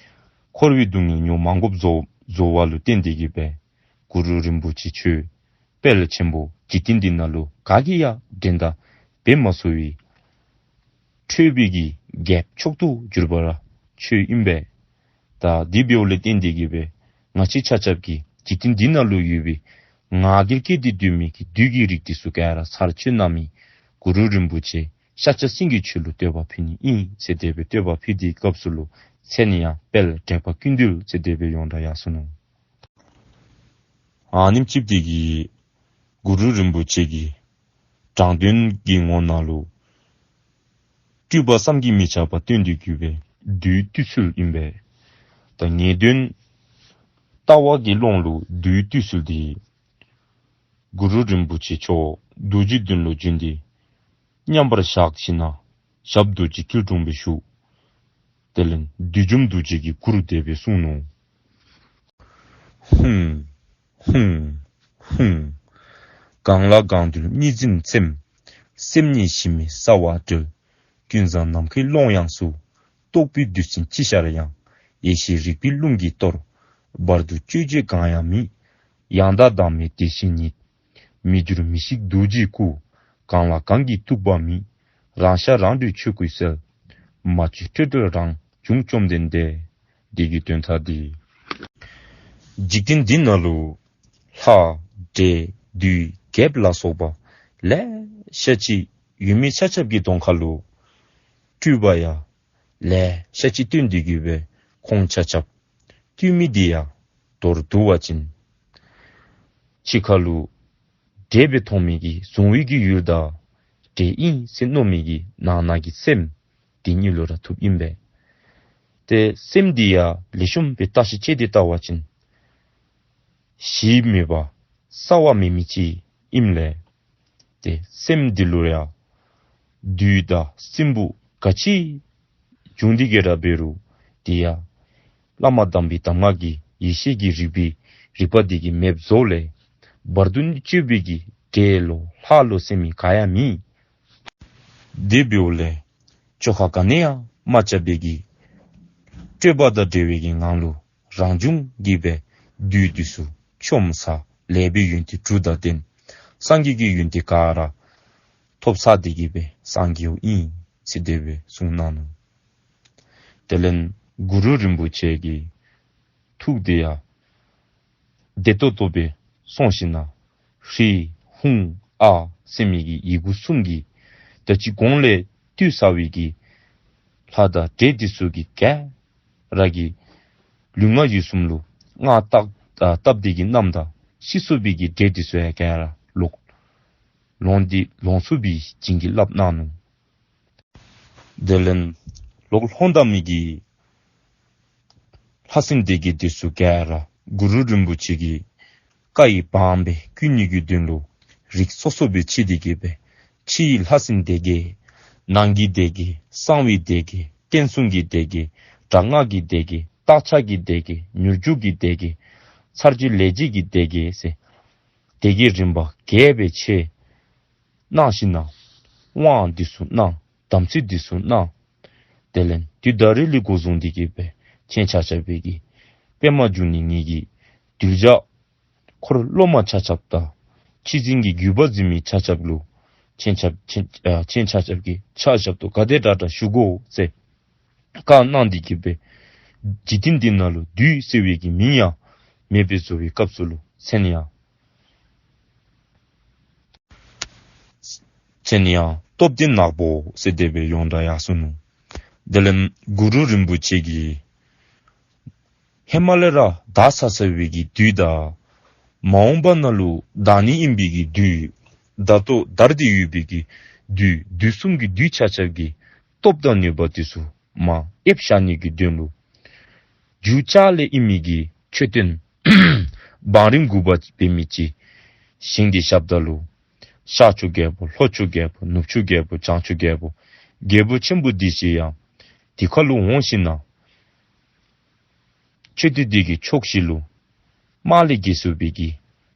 འཁོར་བའི་སྡུག་བསྔལ་མྱོང་མ་དགོཔ་བཟོ་བཟོ་བ་ལུ་བརྟེན་ཏེ་གི་སྦེ་གུ་རུ་རིན་པོ་ཆེ་ཁྱོད་དཔལ་ཆེན་པོ་འཇིག་རྟེན་འདི་ནང་ལུ་ག་གིས་ཡང་འགྲན་ཟླ་འབད་མ་ཚུགས་པའི་ཁྲོས་པའི་གི་རྒྱལཔོ་མཆོག་ཏུ་གྱུར་པ་ར་ཁྱོད་ཨིན་པས། ད་འདི་འབདཝ་ལས་བརྟེན་ཏེ་གི་སྦེ་ང་བཅས་ཆ་ཁྱབ་ཀྱིས་འཇིག་རྟེན་འདི་ནང་ལུ་ཡོད་པའི་ང་རྒྱལ་སྐྱེས་ཏེ་སྡོད་མི་གི་བདུད་ཀྱི་རིགས་འདི་ཚུ་ག་ར་ཚར་གཅོད་གནང་མི་གུ་རུ་རིན་པོ་ཆེ་ ཤཱཀྱ་སེང་གེ་ཁྱོད་ལུ་བསྟོད་པ་ཕུལ་ནི་ཨིན་ཟེར་དེ་སྦེ་བསྟོད་པ་ཕུལ་དེའི་སྐབས་སུ་ལུ་མཚན་ཡང་དཔལ་དྲེགས་པ་ཀུན་འདུལ་ཟེར་དེ་སྦེ་ཡོངས་གྲགས་ཡར་སོ་ནུག། ཨ་ནེམ་ཅིག་འདི་གིས་གུ་རུ་རིན་པོ་ཆེ་གི་དྲང་དོན་གྱི་ངོ་ནང་ལུ་སྤྲུལ་པ་བསམ་གྱིས་མི་ཁྱབ་པ་སྟོན་ཏེ་གི་སྦེ་བསྡུས་བསྡུས་ཚུལ་ཨིན་པས། ད་ངེས་དོན་ལྟ་བ་གི་ཀློང་ལུ་བསྡུས་བསྡུས་ཚུལ་འདི་གུ་རུ་རིན་པོ་ཆེ་མཆོག་རྡོ་རྗེ་གདན་ལུ་བྱོན་ཏེ་མཉམ་པར་བཞག་ཞིནམ་ན་ཞབས་རྡོ་རྗེ་སྐྱིལ་ཀྲུང་སྦེ་བཞུགས། དེ་ལས་བདུད་འཇོམས་རྡོ་རྗེ་གི་སྐུ་རུ་དེ་སྦེ་གསུངས་ནུག། ཧཱུྃ། ཧཱུྃ། ཧཱུྃ། གང་ལ་གང་འདུལ་གཉིས་འཛིན་སེམས། སེམས་ཉིད་གཞི་མེད་གསལ་བར་གྲོལ། ཀུན་བཟང་ནམ་མཁའི་ཀློང་ཡངས་སུ། རྟོག་པའི་བདུད་རྩི་ཅི་ཤར་ཡང་། ཡེ་ཤེས་རིག་པའི་རླུང་གིས་གཏོར། བར་དུ་གཅོད་བྱེད་གང་ཡང་མེད། ཡང་དག་བདག་མེད་དེ་བཞིན་ཉིད། མི་འགྱུར་མི་ཤིགས་རྡོ་རྗེའི་སྐུ། གང་ལ་གང་གིས་གཏུགས་པ་མེད། རང་ཤར་རང་གྲོལ་ཆོས་སྐུའི་གསལ། མ་བཅོས་སྤྲོས་བྲལ་རང་བྱུང་བཅོམ་ལྡན་འདས། འདི་གི་དོན་དག་འདི། འཇིག་རྟེན་འདི་ནང་ལུ་ལྷ་འདྲེ་བདུད་རྒྱལཔོ་ལ་སོགས་པ་ལེ་ཤ་ཅིག་ཡོད་མི་ཆ་ཁྱབ་ཀྱི་གདོང་ཁ་ལུ་སྤྲུལ་པ་ཡང་ལེ་ཤ་ཅིག་སྟོན་ཏེ་གི་སྦེ་ཁོང་ཆ་ཁྱབ་སྟོན་མི་འདི་ཡང་མདོར་བསྡུ་བ་ཅིན་ཕྱི་ཁ་ལུ་འདྲེ་སྦེ་མཐོང་མི་གི་གཟུང་བའི་གི་ཡུལ་དང་འདྲེ་ཨིན་ཟེར་མནོ་མི་གི་ནང་ན་གི་སེམས་འདི་གཉིས་ལུ་ར་ཐུགཔ་ཨིན་པས། ཏེ་སེམས་འདི་ཡང་ལེགས་ཤོམ་སྦེ་བརྟག་ཞིབ་དཔྱད་དེ་བལྟ་བ་ཅིན་གཞི་མེད་པ་གསལ་བ་མེད་མི་ཅིག་ཨིནམ་ལས་ཏེ་སེམས་འདི་ལུ་ཡང་བདུད་དང་སྲིན་པོ་ག་ཅི་བྱུང་སྟེ་གི་ར་འབད་རུང་དེ་ཡང་བླ་མ་དམ་པའི་གདམས་ངག་གི་ཡེ་ཤེས་ཀྱི་རིག་པའི་རིག་པ་འདི་གིས་མེདཔ་བཟོ་ལས་བར་དུ་གཅོད་པའི་གི་འདྲེ་ལོ་ལྷ་ལོ་ཟེར་མི་ག་ཡང་མེད། དེ་འབདཝ་ལས་བཅོ་ཁ་ག་ནི་ཡང་མ་རྐྱབ་པའི་གི་སྤྲོས་པ་དང་བྲལ་བའི་གི་ངང་ལུ་རང་བྱུང་གི་སྦེ་བདུད་འདི་ཚུ་མཆོངམ་ས་ལེགས་པའི་ཡོན་ཏན་དྲུག་དང་ལྡན་སངས་རྒྱས་ཀྱི་ཡོན་ཏན་ག་ར་ཐོབ་ཚར་ཏེ་གི་སྦེ་སངས་རྒྱསཔ་ཨིན་ཟེར་དེ་སྦེ་གསུངས་གནང་ནུག། དེ་ལས་གུ་རུ་རིན་པོ་ཆེ་གི་ཐུགས་དེ་ཡང་བདེ་ཏོག་ཏོ་སྦེ་སོང་ཞིནམ་ན་ཧྲཱིཿཧཱུྃ་ཨཱཿཟེར་མི་གི་ཡི་གུ་གསུམ་གྱིས་ད་ཅི་གོང་ལས་བཏུལ་ཚར་བའི་གི་ལྷ་དང་འདྲེ་འདི་ཚུ་གི་ག་ར་གི་ལུས་ངག་ཡིད་གསུམ་ལུ་སྔགས་བཏབ་ཨ་བཏབ་སྟེ་གི་མནམ་ད་ཤི་སོང་བའི་གི་འདྲེ་འདི་ཚུ་ཡང་ག་ར་ལོག་ལོང་སྟེ་ལོང་ཚུགས་པའི་བྱིན་གྱིས་བརླབས་གནང་ནུག། དེ་ལས་ལོག་ལྷོང་ད་མི་གི་ལྷ་སྲིན་སྡེ་བརྒྱད་འདི་ཚུ་ག་ར་གུ་རུ་རིན་པོ་ཆེ་གི་བཀའ་ཡི་བང་སྦེ་བཀོན་ནི་གི་དོན་ལུ་རིགས་སོ་སོ་སྦེ་ཕྱེ་སྟེ་གི་སྦེ་ཕྱི་ཡི་ལྷ་སྲིན་སྡེ་བརྒྱད་ནང་གི་སྡེ་བརྒྱད་གསང་བའི་སྡེ་བརྒྱད་བསྟན་སྲུང་གི་སྡེ་བརྒྱད་དྲག་སྔགས་ཀྱི་སྡེ་བརྒྱད་བརྟག་དཔྱད་ཀྱི་སྡེ་བརྒྱད་མྱུར་མགྱོགས་ཀྱི་སྡེ་བརྒྱད་ཚར་གཅོད་ལས་བྱེད་ཀྱི་སྡེ་བརྒྱད་ཟེར་སྡེ་བརྒྱད་རིམ་པ་བརྒྱད་སྦེ་ཕྱེ་གནང་ཞིནམ་ན་དབང་འདི་ཚུ་གནང་དམ་ཚིག་འདི་ཚུ་གནང་། དེ་ལས་དུས་ད་རེས་ལས་འགོ་བཟུང་སྟེ་གི་སྦེ་ཁྱེད་ཆ་ཁྱབ་སྦེ་གི་པདྨ་འབྱུང་གནས་ངེ་གི་གདུལ་བྱ་འཁོར་སློབ་མ་ཆ་ཁྱབ་དང་ཆོས་འཛིན་གྱི་བརྒྱུད་པ་འཛིན་མི་ཆ་ཁྱབ་ལུ་ཁྱེད་ཆ་ཁྱེད་ཨ་ཁྱེད་ཆ་ཁྱབ་ཀྱིས་ཕྱག་ཞབས་ཏོག་ག་དེ་དྲག་དྲག་ཞུ་དགོ་ཟེར་བཀའ་གནང་སྟེ་གི་སྦེ་འཇིག་རྟེན་འདི་ནང་ལུ་བདུད་ཟེར་བའི་གི་མིང་ཡང་མེདཔ་སྦེ་བཟོ་བའི་སྐབས་སུ་ལུ་མཚན་ཡང་མཚན་ཡང་སྟོབས་ལྡན་ནག་པོ་ཟེར་དེ་སྦེ་ཡོངས་གྲགས་ཡར་སོ་ནུག། དེ་ལས་གུ་རུ་རིན་པོ་ཆེ་གིས་ཧེ་མ་ལས་ར་དག་ཚར་ཚར་བའི་གི་བདུད་དང་མ་འོངས་པ་ནང་ལུ་དག་ནི་ཨིན་པའི་གི་བདུད་ད་ལྟོ་དར་ཏེ་ཡོད་པའི་གི་བདུད་བདུད་གསུམ་གྱི་བདུད་ཆ་ཁྱབ་ཀྱི་སྟོབས་དང་ནུས་པ་འདི་ཚུ་མར་ཨེབ་བཞག་ནི་གི་དོན་ལུ་རྒྱུ་ཅ་ལས་ཨིན་མི་གི་མཆོད་རྟེན་བང་རིམ་དགུ་པ་འབད་མི་ཅིག་བཞེངས་ཏེ་བཞགཔ་ད་ལུ་ཤར་ཕྱོགས་རྒྱལ་པོ་ལྷོ་ཕྱོགས་རྒྱལ་པོ་ནུབ་ཕྱོགས་རྒྱལ་པོ་བྱང་ཕྱོགས་རྒྱལ་པོ་རྒྱལ་པོ་ཆེན་པོ་འདི་ཚུ་ཡང་དེ་ཁར་ལུ་འོང་ཞིནམ་ན་མཆོད་རྟེན་འདི་གི་ཕྱོགས་བཞི་ལུ་དམག་ལས་རྒྱལ་སོང་བའི་གི་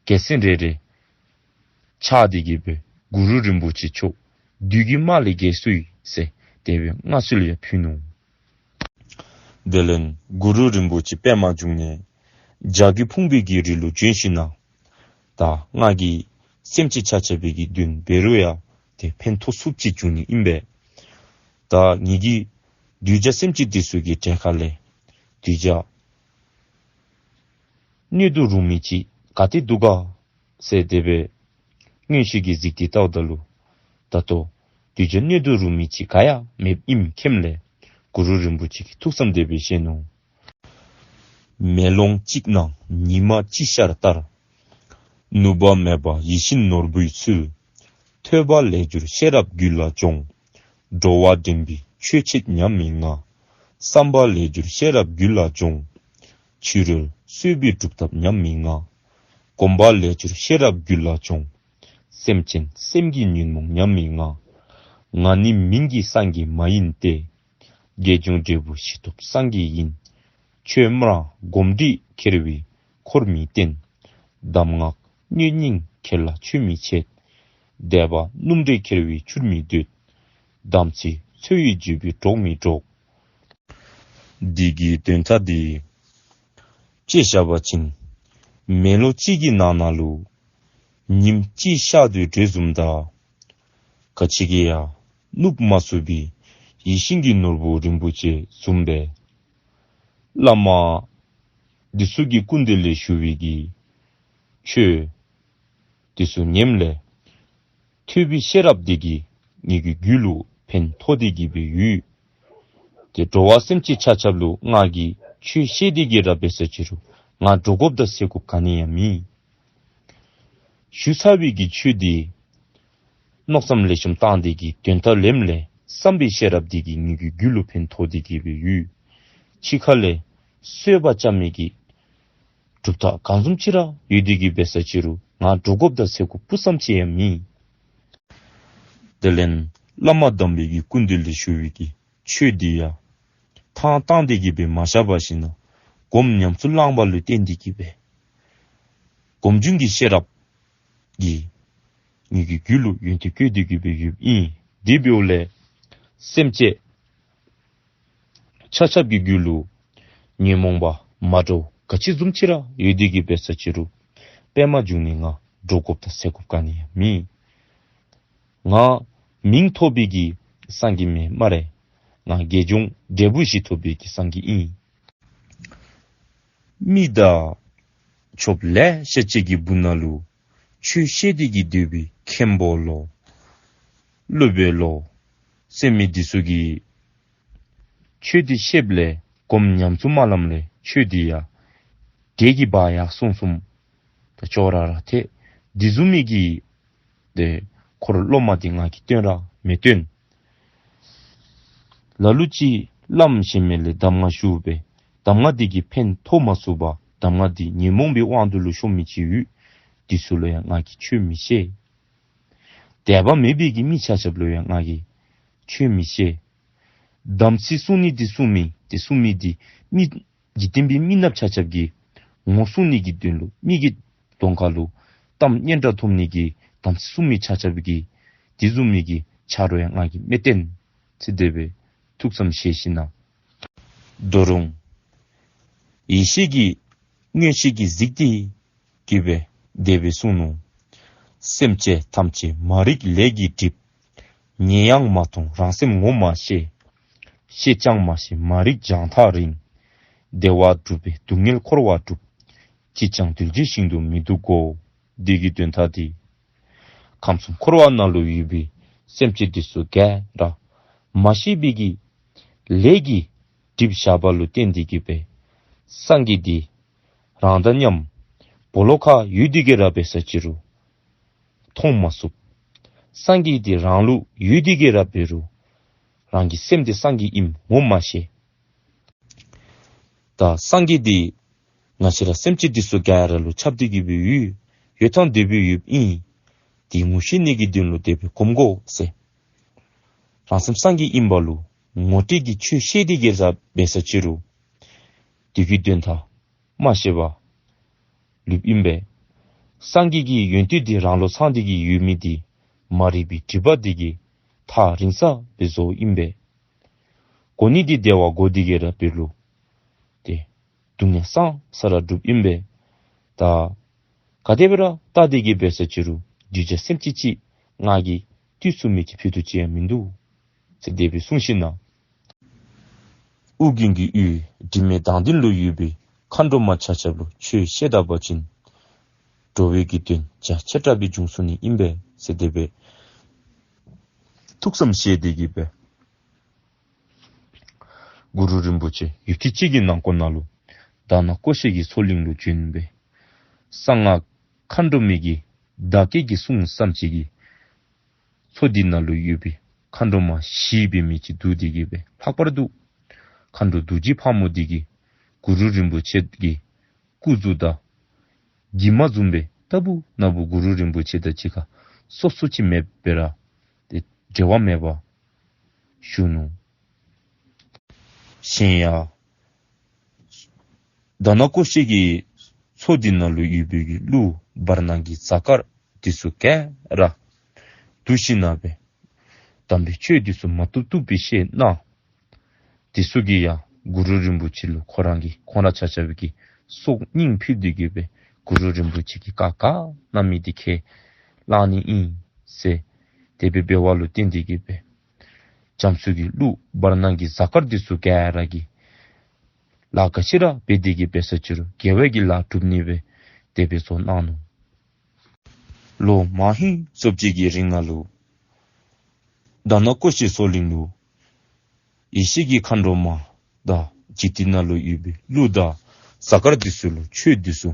རྒྱལ་མཚན་རེ་རེ་ཕྱར་ཏེ་གི་སྦེ་གུ་རུ་རིན་པོ་ཆེ་མཆོག་བདུད་ཀྱི་དམག་ལས་རྒྱལ་སོང་ཡི་ཟེར་དེ་སྦེ་མངའ་གསོལ་ཡང་ཕུལ་ནུག། དེ་ལས་གུ་རུ་རིན་པོ་ཆེ་པདྨ་འབྱུང་གནས་བྱ་རྒོད་ཕུང་པོའི་གི་རི་ལུ་བྱོན་ཞིནམ་ན་ད་ང་གིས་སེམས་ཅན་ཆ་ཁྱབ་པའི་གི་དོན་འབད་རུང་ཡང་ཏེ་ཕན་ཐོགས་ཚུགསཔ་ཅིག་འབྱུང་ནི་ཨིན་པས། ད་ངེ་གི་གདུལ་བྱ་སེམས་ཅན་འདི་ཚུ་གི་གྲལ་ཁ་ལས་གདུལ་བྱ་གནོད་དུ་རུང་མི་ཅིག་ག་ཏེ་འདུག་ག་ཟེར་དེ་སྦེ་མངོན་ཤེས་ཀྱིས་གཟིགས་ཏེ་བལྟཝ་ད་ལུ་ད་ལྟོ་ གདུལ་བྱ་སྣོད་དུ་རུང་མི་ཅིག་ག་ཡང་མེདཔ་ཨིནམ་མཁྱེནམ་ལས་གུ་རུ་རིན་པོ་ཆེ་གིས་ཐུགས་བསམ་དེ་སྦེ་བཞེས་ནུག། མེ་ལོང་གཅིག་ནང་ཉི་མ་གཅིག་ཤར་ལྟར། ནུབ་པ་མེད་པ་ཡིད་བཞིན་ནོར་བུའི་ཚུལ། ཐོས་པ་ལས་གྱུར་ཤེས་རབ་རྒྱུད་ལ་སྦྱོང་། འགྲོ་བ་འདྲེན་པའི་ཆོས་བྱེད་ཉམས་མི་ང་། བསམ་པ་ལས་གྱུར་ཤེས་རབ་རྒྱུད་ལ་སྦྱོང་། ཕྱི་རོལ་གསོད་པའི་སྒྲུབ་ཐབས་ཉམས་མི་ང་། སྒོམ་པ་ལས་གྱུར་ཤེས་རབ་རྒྱུད་ལ་སྦྱོང་། སེམས་ཅན་སེམས་ཀྱི་ཉོན་མོངས་ཉམས་མི་ང་། ང་ནི་མིང་གི་སངས་རྒྱས་མ་ཡིན་ཏེ། དགེ་སྦྱོང་འབྲས་བུ་ཞི་ཐོབ་སངས་རྒྱས་ཡིན། ཆོས་སྨྲ་སྒོམ་སྒྲིག་ཁྱེར་བའི་འཁོར་མི་བསྟེན། གདམས་ངག་གནོད་སྙིང་ཁྱེར་ལ་ཆོས་མི་འཆད། དད་པ་སྣུམ་འདྲེས་ཁྱེར་བའི་ཆུར་མི་སྡོད། དམ་ཚིག་འཚོལ་བའི་བརྗོད་པའི་གྲོགས་མི་འགྲོགས། འདི་གི་དོན་དག་འདི་དཔྱེ་བཞག་པ་ཅིན་མེ་ལོང་གཅིག་གི་ནང་ན་ལུ་ཉིམ་གཅིག་ཤར་དོ་བཟུམ་ད། ག་ཅི་གིས་ཡང་ནུབ་མ་ཚུགས་པའི་ཡིད་བཞིན་གྱི་ནོར་བུ་རིན་པོ་ཆེ་བཟུམ་སྦེ། བླ་མ་འདི་ཚུ་གི་སྐུ་མདུན་ལས་ཞུ་བའི་གི་ཆོས་འདི་ཚུ་ཉནམ་ལས་ཐོས་པའི་ཤེས་རབ་འདི་གིས་ངེ་གི་རྒྱུད་ལུ་ཕན་ཐོགས་ཏེ་གི་སྦེ་ཡོད། ཏེ་འགྲོ་བ་སེམས་ཅན་ཆ་ཁྱབ་ལུ་ང་གིས་ཆོས་བཤད་དེ་གི་ར་འབད་ས་ཅི་རུང་ང་འདྲོག་དགོཔ་དང་ཟེར་དགོཔ་ག་ནི་ཡང་མེད། ཞུ་ཚར་བའི་གི་ཆོས་འདི་མནོ་བསམ་ལེགས་ཤོམ་བཏང་སྟེ་གི་དོན་དག་ལེནམ་ལས་བསམ་པའི་ཤེས་རབ་འདི་གིས་ངེ་གི་རྒྱུད་ལུ་ཕན་ཐོགས་ཏེ་གི་སྦེ་ཡོད། ཕྱི་ཁ་ལས་གསོད་པ་རྐྱབ་མི་གི་གྲུབ་རྟགས་གང་བཟུམ་ཅིག་ར་ཡོད་དེ་གི་འབད་ས་ཅི་རུང་ང་འདྲོག་དགོཔ་དང་ཟེར་དགོཔ་སྤུ་ཙམ་ཅིག་ཡང་མེད། དེ་ལས་བླ་མ་དམ་པའི་གི་སྐུ་མདུན་ལས་ཞུ་བའི་གི་ཆོས་འདི་ཡང་ཐང་བཏང་སྟེ་གི་སྦེ་མ་བཞག་པར་ཞིན་ན་སྒོམ་ཉམས་སུ་བླངས་པ་ལུ་བརྟེན་ཏེ་གི་སྦེ་སྒོམ་བྱུང་གི་ཤེས་རབ་ཀྱིས་ངེ་གི་རྒྱུད་ལུ་ཡོན་ཏན་བཀོད་དེ་གི་སྦེ་ཡོདཔ་ཨིན། དེ་འབདཝ་ལས་སེམས་ཅན་ཆ་ཁྱབ་ཀྱི་རྒྱུད་ལུ་ཉོན་མོངས་པ་མ་འདྲཝ་ག་ཅི་བཟུམ་ཅིག་ར་ཡོད་དེ་གི་འབད་ས་ཅི་རུང་པདྨ་འབྱུང་གནས་ང་འདྲོག་དགོཔ་དང་ཟེར་དགོཔ་ག་ནི་ཡང་མེད། ང་མིང་ཐོབ་པའི་གི་སངས་རྒྱས་མེན་སྨ་རེ། ང་དགེ་སྦྱོང་འབྲས་བུ་བཞི་ཐོབ་པའི་གི་སངས་རྒྱས་ཨིན། མི་དང་ཆོསཔ་ལེ་ཤ་ཅིག་གི་སྦུག་ན་ལུ་ཆོས་བཤད་དེ་གི་སྡོད་པའི་མཁན་པོ་ལོ་སློབ་དཔོན་ལོ་ཟེར་མི་འདི་ཚུ་གིས་ཆོས་འདི་བཤདཔ་ལས་སྒོམ་ཉམས་སུ་མ་བླངམ་ལས་ཆོས་འདི་ཡང་འདྲེ་གིས་འབག་ཡར་སོང་སོངམ་དང་ཅོག་ར་ར་འཐད། འདི་བཟུམ་མའི་གི་ཏེ་འཁོར་སློབ་མ་འདི་ང་གིས་བསྟེན་ར་མི་བསྟེན། ལ་ལུ་ཅིག་བླམ་ཞིག་མེད་ལས་གདམས་ངག་ཞུ་སྦེ་གདམས་ངག་འདི་གིས་ཕན་ཐོགས་མ་ཚུགས་པར་གདམས་ངག་འདི་ཉོན་མོངས་པའི་དབང་དུ་ལུ་ཤོར་མི་ཅིག་ཡོད། འདི་ཚུ་ལུ་ཡང་ང་གིས་ཆོས་མི་བཤད། དད་པ་མེད་པའི་གི་མི་ཆ་ཁྱབ་ལུ་ཡང་ང་གིས་ཆོས་མི་བཤད། དམ་ཚིག་བསྲུང་ནི་འདི་བསྲུང་མི་འདི་བསྲུང་མི་འདི་མི་འཇིག་རྟེན་པའི་མི་ནགཔ་ཆ་ཁྱབ་ཀྱི་ངོ་སྲུང་ནི་གི་དོན་ལུ་མི་གི་གདོང་ཁ་ལུ་གཏམ་སྙན་གྲགས་ཐོབ་ནི་གི་དམ་ཚིག་བསྲུང་མི་ཆ་ཁྱབ་ཀྱི་འདི་བཟུམ་མའི་གི་ཆ་རོགས་ཡང་ང་གིས་མི་བསྟེན་ཟེར་དེ་སྦེ་ཐུགས་བསམ་བཞེས་ཞིན་ན། ད་རུང་ཡེ་ཤེས་ཀྱི་མངོན་ཤེས་ཀྱིས་གཟིགས་ཏེ་གི་སྦེ་དེ་སྦེ་གསུངས་ནུག། སེམས་ཅན་ཐམས་ཅད་མ་རིག་ལས་ཀྱིས་བསྒྲིབས། ཉེ་ཡང་མ་མཐོང་རང་སེམས་ངོ་མ་ཤེས། ཤེས་ཀྱང་མ་ཤེས་མ་རིག་རྒྱང་ཐག་རིང་། བདེ་བ་སྒྲུབ་པས་སྡུག་བསྔལ་འཁོར་བ་སྒྲུབ། ཅིས་ཀྱང་གདུལ་བྱའི་ཞིང་དུ་མི་འདུ་གོ། འདི་གི་དོན་དག་འདི་ཁམས་གསུམ་འཁོར་བ་ནང་ལུ་ཡོད་པའི་སེམས་ཅན་འདི་ཚུ་ག་ར་མ་ཤེས་པའི་གི་ལས་ཀྱིས་བསྒྲིབས་བཞག་པ་ལུ་བརྟེན་ཏེ་གི་སྦེ་སངས་རྒྱས་འདི་རང་དང་མཉམ་སྦོ་ལོགས་ཁར་ཡོད་དེ་གི་ར་འབད་ས་ཅི་རུང་མཐོང་མ་ཚུགས། སངས་རྒྱས་འདི་རང་ལུ་ཡོད་དེ་གི་ར་འབད་རུང་རང་གི་སེམས་འདི་སངས་རྒྱས་ཨིནམ་ངོ་མ་ཤེས། ད་སངས་རྒྱས་འདི་ང་བཅས་ར་སེམས་ཅན་འདི་ཚུ་ག་ར་ལུ་ཁྱབ་སྟེ་གི་སྦེ་ཡོད། ཡོད་ཐངས་དེ་སྦེ་ཡོདཔ་ཨིན། དེ་ངོ་ཤེས་ནི་གི་དོན་ལུ་དེ་སྦེ་སྒོམ་དགོ་ཟེར། རང་སེམས་སངས་རྒྱས་ཨིན་པ་ལུ་ངོ་སྤྲོད་ཀྱི་ཆོས་བཤད་དེ་གི་ར་འབད་ས་ཅི་རུང་དེ་གི་དོན་དག་མ་ཤེས་པར་ལུསཔ་ཨིན་པས། སངས་རྒྱས་ཀྱི་ཡོན་ཏན་འདི་རང་ལུ་ཚང་སྟེ་གི་ཡོད་མི་འདི་མ་རིག་པའི་སྒྲིབ་པ་འདི་གིས་ཐག་རིང་ས་སྦེ་བཟོཝ་ཨིན་པས། གོ་ནི་འདི་བདེ་བ་གོ་སྟེ་གི་ར་འབད་རུང་ཏེ་སྡུག་བསྔལ་སངས་ས་ར་སྒྲུབ་ཨིན་པས། ད་ག་དེ་སྦེ་ར་བལྟ་སྟེ་གི་འབད་ས་ཅི་རུང་གདུལ་བྱ་སེམས་ཅན་ཅིག་ང་གིས་བཏུལ་ཚུགས་མི་ཅིག་ཕུད་རྡོག་ཅིག་ཡང་མིན་འདུག་ཟེར་དེ་སྦེ་གསུངས་ཞིན་ན། ཨོ་རྒྱན་གྱི་ཡུལ་དྲི་མེད་མདངས་ལྡན་ལུ་ཡོད་པའི་མཁའ་འགྲོ་མ་ཆ་ཁྱབ་ལུ་ཆོས་བཤད་ད་པ་ཅིན་འགྲོ་བའི་གི་དོན་རྒྱ་ཆེ་དྲགས་སྦེ་འབྱུང་ཚུགས་ནི་ཨིན་པས་ཟེར་དེ་སྦེ་ ཐུགས་བསམ་བཞེས་ཏེ་གི་སྦེ་གུ་རུ་རིན་པོ་ཆེ་ཡུད་ཅིག་གི་ནང་འཁོད་ནང་ལུ་དྷ་ན་ཀོ་ཤ་གི་མཚོ་གླིང་ལུ་བྱོན་སྦེ་གསང་སྔགས་མཁའ་འགྲོ་མའི་གི་བདག་བསྐྱེད་ཀྱི་གསུང་བསམ་ཅིག་གིས་མཚོ་འདི་ནང་ལུ་ཡོད་པའི་མཁའ་འགྲོ་མ་བཞི་འབད་མི་ཅིག་འདུས་ཏེ་གི་སྦེ་ལྷག་པར་དུ་མཁའ་འགྲོ་རྡོ་རྗེ་ཕག་མོ་འདི་གིས་གུ་རུ་རིན་པོ་ཆེ་གི་སྐུ་གཟུགས་དང་གྱིབ་མ་བཟུམ་སྦེ་ལྟ་བུ་ན་བུ་གུ་རུ་རིན་པོ་ཆེ་དང་གཅིག་ཁར་སོ་སོ་ཅིག་མེདཔ་སྦེ་ར་ཏེ་འབྲལ་བ་མེད་པར་བཞུགས་ནུག། གཞན་ཡང་དྷ་ན་ཀོ་ཤ་གི་མཚོ་འདི་ནང་ལུ་ཡོད་པའི་གི་ཀླུ་བར་སྣང་གི་གཟའ་སྐར་འདི་ཚུ་ག་ར་འདུས་ཞིནམ་ལས་དམ་པའི་ཆོས་འདི་ཚུ་མ་བཏུབ་བཏུབ་སྦེ་བཤད་གནང་། དེ་ཚུ་གིས་ཡང་གུ་རུ་རིན་པོ་ཆེ་ལུ་ཁོ་ར་གིས་ཁོང་ར་ཆ་ཁྱབ་ཀྱིས་སྲོག་སྙིང་ཕུལ་ཏེ་གི་སྦེ་གུ་རུ་རིན་པོ་ཆེ་གི་བཀའ་ག་གནང་མི་འདི་ཁས་བླངས་ནི་ཨིན་ཟེར་དེ་སྦེ་འབད་བ་ལུ་བརྟེན་ཏེ་གི་སྦེ་རྒྱ་མཚོ་གི་ཀླུ་བར་སྣང་གི་གཟའ་སྐར་འདི་ཚུ་ག་ར་གིས་ལཱ་ག་ཅི་ར་འབད་དེ་གི་སྦེ་ས་ཅི་རུང་དགེ་བའི་གི་ལཱ་སྒྲུབ་ནི་སྦེ་དེ་སྦེ་གསུངས་གནང་ནུག། ལོ་མ་ཧིང་བཅོ་བརྒྱད་ཀྱི་རིང་ནང་ལུ་དྷ་ན་ཀོ་ཤའི་མཚོ་གླིང་ལུ་ཡེ་ཤེས་ཀྱི་མཁའ་འགྲོ་མ་དང་འཇིག་རྟེན་ནང་ལུ་ཡོད་པའི་ཀླུ་དང་གཟའ་སྐར་འདི་ཚུ་ལུ་ཆོས་འདི་ཚུ་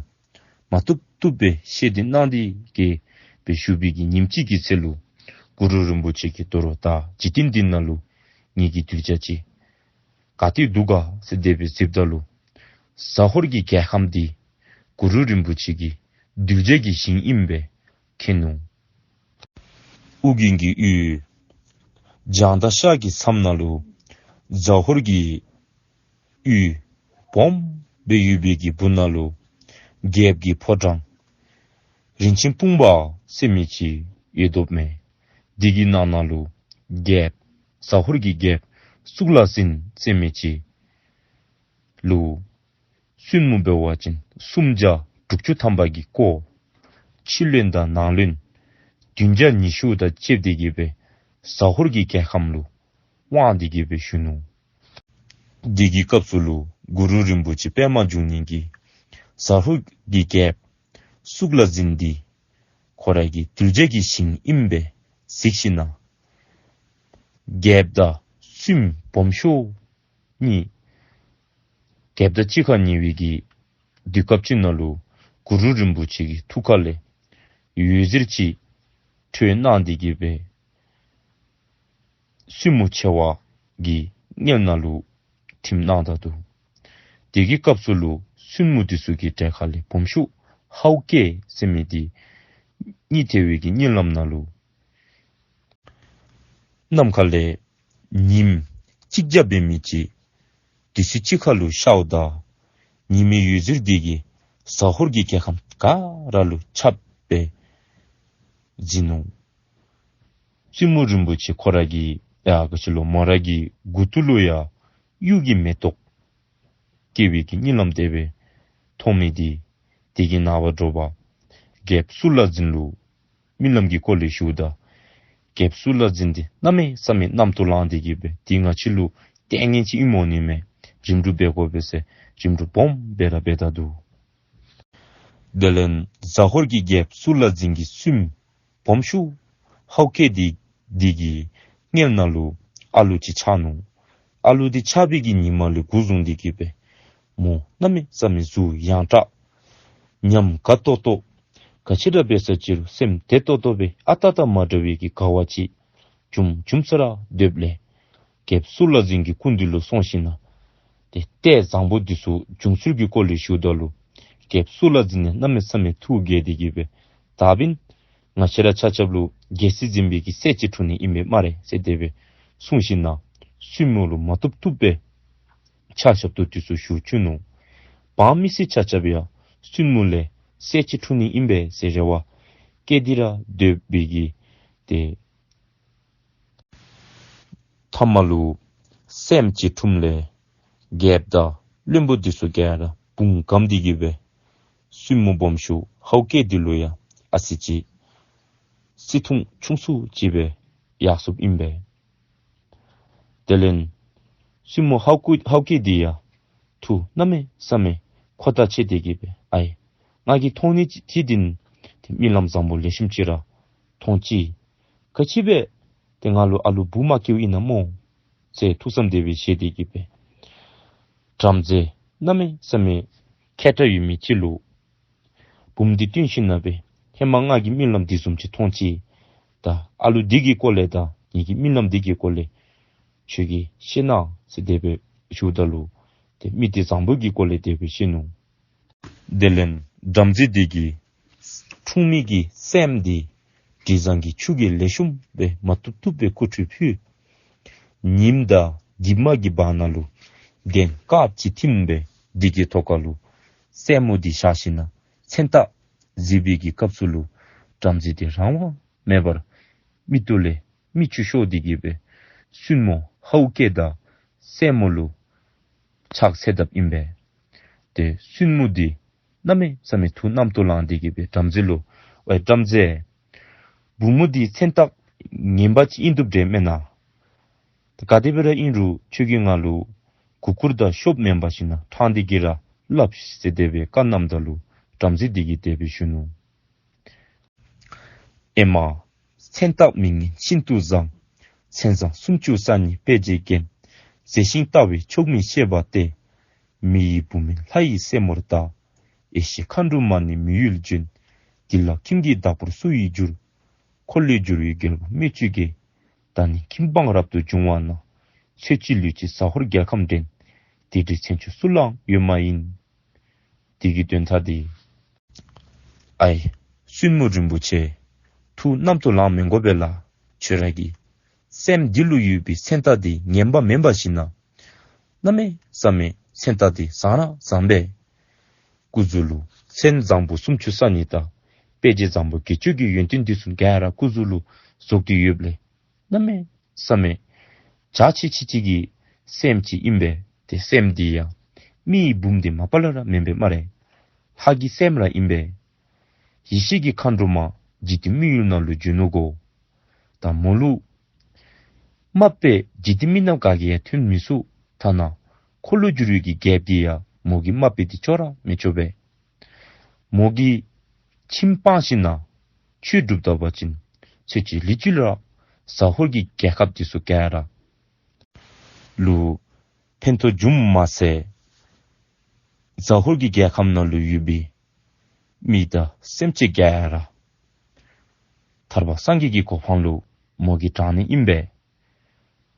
མ་བཏུབ་བཏུབ་སྦེ་བཤད་དེ་གནང་སྟེ་གི་སྦེ་བཞུགས་པའི་གི་ཉིནམ་གཅིག་གི་ཚེ་ལུ་གུ་རུ་རིན་པོ་ཆེ་གིས་དོ་རུང་ད་འཇིག་རྟེན་འདི་ནང་ལུ་ངེ་གི་གདུལ་བྱ་ཅིག་ག་ཏེ་འདུག་ག་ཟེར་དེ་སྦེ་གཟིགསཔ་ད་ལུ་ཟ་ཧོར་གྱི་རྒྱལ་ཁམས་འདི་གུ་རུ་རིན་པོ་ཆེ་གི་གདུལ་བྱ་གི་ཞིང་ཨིནམ་སྦེ་མཁྱེན་ནུག། ཨོ་རྒྱན་གྱི་ཡུལ་བྱང་དང་ཤར་གྱི་མཚམས་ནང་ལུ་ཟ་ཧོར་གྱི་ཡུལ་སྦོམ་སྦེ་ཡོད་པའི་གི་སྦུག་ན་ལུ་རྒྱལཔོ་གི་ཕོ་བྲང་རིན་ཆེན་སྤུངས་པ་ཟེར་མི་ཅིག་ཡོདཔ་མས། དེ་གི་ནང་ན་ལུ་རྒྱལཔོ་ཟ་ཧོར་གྱི་རྒྱལཔོ་གཙུག་ལག་འཛིན་ཟེར་མི་ཅིག་ལུ་བཙུན་མོ་འབད་བ་ཅིན་སུམ་བརྒྱ་དྲུག་ཅུ་ཐམ་པ་གིས་བསྐོར། ཕྱི་བློན་དང་ནང་བློན་བདུན་བརྒྱ་ཉི་ཤུ་དང་བཅསཔ་དེ་གིས་སྦེ་ཟ་ཧོར་གྱི་རྒྱལ་ཁམས་ལུ་དབང་སྟེ་གིས་སྦེ་བཞུགས་ནུག། དེ་གི་སྐབས་སུ་ལུ་གུ་རུ་རིན་པོ་ཆེ་པདྨ་འབྱུང་གནས་ཀྱིས་ཟ་ཧོར་གྱི་རྒྱལཔོ་གཙུག་ལག་འཛིན་འདི་ཁོ་རའི་གི་གདུལ་བྱ་གི་ཞིང་ཨིནམ་སྦེ་གཟིགས་ཞིནམ་ལས་རྒྱལཔོ་དང་བཙུནམོ་སྦོམ་ཤོས་གཉིས་རྒྱལཔོ་དང་གཅིག་ཁར་ཉལ་བའི་གི་དུས་སྐབས་ཅིག་ནང་ལུ་གུ་རུ་རིན་པོ་ཆེ་གི་ཐུགས་ཁ་ལས་འོད་ཟེར་ཅིག་འཕྲོས་གནང་སྟེ་གིས་སྦེ་བཙུནམོ་ཆེ་བ་གི་མངལ་ནང་ལུ་ཐིམ་གནང་ད་ནུག། དེ་གི་སྐབས་སུ་ལུ་བཙུནམོ་དེ་ཚུ་གི་གྲས་ཁ་ལས་སྦོམ་ཤོས་ཧའོ་ཀེ་ཟེར་མི་འདི་གཉིད་ཐལ་བའི་གི་གཉིད་ལམ་ནང་ལུ་ནམ་མཁའ་ལས་ཉིམ་གཅིག་བརྒྱ་འབད་མི་ཅིག་དུས་ཚོད་གཅིག་ཁར་ལུ་ཤརཝ་ད་ཉི་མའི་འོད་ཟེར་འདི་གིས་ཟ་ཧོར་གྱི་རྒྱལ་ཁམས་ག་ར་ལུ་ཁྱབ་སྦེ་བཞུགས་ནུག། བཙུནམོ་རིན་པོ་ཆེ་ཁོ་ར་གི་ཡ་ག་ཅི་ལོ་མོ་རའི་གི་མགུ་ཏོ་ལུ་ཡང་གཡུ་གི་མེ་ཏོག་སྐྱེ་བའི་གི་གཉིད་ལམ་དེ་སྦེ་མཐོང་མི་འདི་དེ་གི་ནངས་པ་དྲོ་པ་རྒྱལཔོ་གཙུག་ལག་འཛིན་ལུ་རྨི་ལམ་གྱི་སྐོར་ལས་ཞུཝ་ད་རྒྱལཔོ་གཙུག་ལག་འཛིན་འདི་གནམ་མེད་ས་མེད་རྣམ་རྟོག་ལངས་ཏེ་གིས་སྦེ་འདི་ང་བཅས་ལུ་ལྟས་ངན་ཅིག་ཨིནམ་འོང་ནི་མས། རིམ་གྲོ་འབད་དགོ་པས་ཟེར་རིམ་གྲོ་སྦོམ་སྦེ་ར་འབད་ད་ནུག། དེ་ལས་ཟ་ཧོར་གྱི་རྒྱལཔོ་གཙུག་ལག་འཛིན་གྱི་བཙུནམོ་སྦོམ་ཤོས་ཧའོ་ཀེ་འདི་འདི་གི་མངལ་ནང་ལུ་ཨ་ལུ་ཅིག་ཆགས་ནུག། ཨ་ལུ་འདི་ཆགས་པའི་གི་ཉིནམ་ལས་འགོ་བཟུང་སྟེ་གིས་སྦེ་མོ་གནམ་མེད་ས་མེད་གཟུགས་ཡངས་དྲགས་ཉམས་དགའ་ཏོག་ཏོ་ག་ཅི་ར་འབད་ས་ཅི་རུང་སེམས་བདེ་ཏོག་ཏོ་སྦེ་ཨ་རྟག་དང་མ་འདྲ་བའི་གི་དགའ་བ་ཅིག་འབྱུང་འབྱུང་ས་ར་སྡོདཔ་ལས་རྒྱལཔོ་གཙུག་ལག་འཛིན་གྱི་སྐུ་མདུན་ལུ་སོང་ཞིནམ་ལས་ཏེ་ལྟས་བཟང་པོ་འདི་ཚུ་འབྱུང་ཚུལ་གྱི་སྐོར་ལས་ཞུཝ་ད་ལུ་རྒྱལཔོ་གཙུག་ལག་འཛིན་ནི་གནམ་མེད་ས་མེད་ཐུགས་དགྱེས་ཏེ་གིས་སྦེ་ད་འབདན་ང་བཅས་ར་ཆ་ཁྱབ་ལུ་རྒྱལ་སྲིད་འཛིན་པའི་གི་སྲས་ཅིག་འཁྲུངས་ནི་ཨིན་པས་སྨ་རེ་ཟེར་དེ་སྦེ་གསུངས་ཞིནམ་ལས་བཙུནམོ་ལུ་མ་བཏུབ་བཏུབ་སྦེ་ཕྱག་ཞབས་ཏོག་འདི་ཚུ་ཞུ་བཅུག་ནུག། འབངས་མི་སེར་ཆ་ཁྱབ་ཡང་བཙུནམོ་ལས་སྲས་ཅིག་འཁྲུངས་ནི་ཨིན་པས་ཟེར་རེ་བ་བསྐྱེད་དེ་ར་སྡོད་པའི་གི་ཏེ་མཐའ་མ་ལུ་སྲསམོ་ཅིག་འཁྲུངསམ་ལས་རྒྱལཔོ་དང་བློན་པོ་འདི་ཚུ་ག་ར་བུང་སྒམ་སྟེ་གིས་སྦེ་བཙུནམོ་སྦོམ་ཤོས་ཧའོ་ཀེ་འདི་ལུ་ཡང་ཨ་ཙི་ཅིག་བརྩི་མཐོང་ཆུང་སུ་ཅིག་སྦེ་ཡར་སོངམ་ཨིན་པས། དེ་ལས་བཙུནམོ་ཧའོ་ཀེ་ཧའོ་ཀེ་འདི་ཡང་ཐུགས་གནམ་མེད་ས་མེད་ཁོ་ཐག་ཆོད་དེ་གིས་སྦེ་ཨའི་ང་གིས་མཐོང་ནི་ཅིག་འདི་ནི་ཏེ་རྨི་ལམ་བཟང་པོ་ལེགས་ཤོམ་ཅིག་ར་མཐོང་ཅི། ག་ཅི་སྦེ་ ཏེ་ང་ལུ་ཨ་ལུ་བུ་མ་སྐྱེཝ་ཨིན་ན་སྨོ་ཟེར་ཐུགས་བསམ་དེ་སྦེ་བཞེས་ཏེ་གི་སྦེ་བྲམ་ཟེ་གནམ་མེད་ས་མེད་མཁས་དྲགས་ཡོད་མི་ཅིག་ལུ་བུམོ་འདི་བསྟེན་ཞིནམ་ལས་སྦེ་ཧེ་མ་ང་གིས་རྨི་ལམ་འདི་བཟུམ་ཅིག་མཐོང་ཅི། ད་ཨ་ལུ་འདི་གི་སྐོར་ལས་དང་ངེ་གི་རྨི་ལམ་འདི་གི་སྐོར་ལས་ཁྱོད་ཀྱིས་བཤད་གནང་ཟེར་དེ་སྦེ་ཞུཝ་ད་ལུ་ཏེ་རྨི་ལྟས་བཟང་པོ་གི་སྐོར་ལས་དེ་སྦེ་བཤད་ནུག། དེ་ལས་བྲམ་ཟེ་འདི་གིས་འཁྲུངས་མི་གི་སྲསམོ་འདི་དྲི་བཟང་གི་ཆུ་གིས་ལེགས་ཤོམ་སྦེ་མ་བཏུབ་བཏུབ་སྦེ་སྐུ་ཁྲུས་ཕུལ། ཉིམ་དང་སྒྱིད་མ་གི་བར་ན་ལུ་གདན་དཀརཔོ་ཅིག་ཐིམ་སྦེ་འདི་གི་ཐོག་ཁ་ལུ་སྲསམོ་འདི་བཞག་ཞིནམ་ལས་མཚན་རྟགས་གཟིགས་པའི་གི་སྐབས་སུ་ལུ་བྲམ་ཟེ་འདི་རང་དབང་མེད་པར་མིག་ཏོ་ལས་མིག་ཆུ་ཤོར་ཏེ་གི་སྦེ་བཙུན་མོ་ཧཱུྃ་སྐད་དང་སྲསམོ་ལུ་ཕྱག་འཚལ་དཔ་ཨིན་པས། ཏེ་བཙུན་མོ་འདི་གནམ་མེད་ས་མེད་ཐུགས་རྣམ་རྟོག་ལངས་ཏེ་གི་སྦེ་བྲམ་ཟེ་ལུ་ཝའི་བྲམ་ཟེ། བུམོ་འདི་མཚན་རྟགས་ངན་པ་ཅིག་ཨིན་དོ་འདྲས་མེན་ན། ཏེ་ག་དེ་སྦེ་ར་ཨིན་རུང་ཁྱོད་ཀྱིས་ང་ལུ་མགུ་སྐོར་དང་ཤོབ་མེན་པར་ཞིནམ་ལས་ཕྲང་སྟེ་གི་ར་སླབ་ཟེར་དེ་སྦེ་བཀའ་གནངམ་ད་ལུ་བྲམ་ཟེ་འདི་གིས་དེ་སྦེ་ཞུ་ནུག། ཨེ་མ། མཚན་རྟགས་མིང་ནི་ཤིན་ཏུ་བཟང་། མཚན་བཟང་སུམ་ཅུ་རྩ་གཉིས་དཔེ་བྱད་བརྒྱན། མཛེས་ཤིང་ལྟ་བས་ཆོག་མིན་ཤེས་པ་སྟེ། མི་ཡི་བུ་མིན་ལྷ་ཡི་སྲས་མོར་བལྟ། ཡེ་ཤེས་མཁའ་འགྲོ་མ་ནི་མི་ཡུལ་བྱོན། འདི་ལ་ཁྱིམ་གྱི་བདག་པོར་སུ་ཡིས་འགྱུར། འཁོར་ལོས་སྒྱུར་བའི་རྒྱལ་པོ་སྨོས་ཅི་དགོས། ད་ནི་ཁྱིམ་སྤངས་རབ་ཏུ་བྱུང་བ་ན། ཚེ་གཅིག་ལུས་གཅིག་ཟ་ཧོར་རྒྱལ་ཁམས་འདྲེན། དེ་འདྲའི་མཚན་མཆོག་སུ་ལའང་ཡོད་མ་ཡིན། དེ་གི་དོན་དག་འདི། ཨའི་བཙུན་མོ་རིན་པོ་ཆེ། ཐུགས་རྣམ་རྟོག་ལངས་མི་དགོ་པས་ལགས། ཁྱོད་ར་གི་སྲསམོ་འདི་ལུ་ཡོད་པའི་མཚན་རྟགས་འདི་ངན་པ་མེན་པར་ཞིནམ་ལས་གནམ་མེད་ས་མེད་མཚན་རྟགས་འདི་བཟང་ར་བཟང་པས། སྐུ་གཟུགས་ལུ་མཚན་བཟང་པོ་སུམ་ཅུ་རྩ་གཉིས་དང་དཔེ་བྱད་བཟང་པོ་བརྒྱད་ཅུ་གི་ཡོན་ཏན་འདི་ཚུ་ག་ར་སྐུ་གཟུགས་ལུ་རྫོགས་ཏེ་ཡོདཔ་ལས་གནམ་མེད་ས་མེད་འཇའ་ཆི་ཆི་ཅིག་གི་སྲསམོ་ཅིག་ཨིན་པས། ཏེ་སྲསམོ་འདི་ཡང་མི་ཡི་བུམོ་འདི་མ་པ་ལས་ར་མེན་པས་སྨ་རེ། ལྷ་གི་སྲསམོ་ར་ཨིན་པས། ཡེ་ཤེས་ཀྱི་མཁའ་འགྲོ་མ་འཇིག་རྟེན་མི་ཡུལ་ནང་ལུ་བྱོན་ནུག་གོ། ད་མོ་ལུ་རྨགཔ་སྦེ་འཇིག་རྟེན་མི་རྣམས་ག་གིས་ཡང་ཐོན་མི་ཚུགས། ཐ་ན་འཁོར་ལོས་སྒྱུར་བའི་གི་རྒྱལཔོ་གིས་ཡང་མོ་གི་རྨགཔ་སྦེ་འདི་ཆོག་ར་མི་ཆོག་པས། མོ་གིས་ཁྱིམ་སྤངས་ཞིནམ་ལས་ཆོས་སྒྲུབ་ད་པ་ཅིན་ཚེ་གཅིག་ལུས་གཅིག་ལུ་ར་ཟ་ཧོར་གྱི་རྒྱལ་ཁབ་འདི་ཚུ་ག་ར་ལུ་ཕན་ཐོགས་འབྱུངམ་མ་ཚད་ཟ་ཧོར་གྱི་རྒྱལ་ཁམས་ནང་ལུ་ཡོད་པའི་མི་དང་སེམས་ཅན་ག་ར་ཐར་པ་སངས་རྒྱས་ཀྱི་གོ་འཕང་ལུ་མོ་གིས་དྲང་ནི་ཨིན་པས།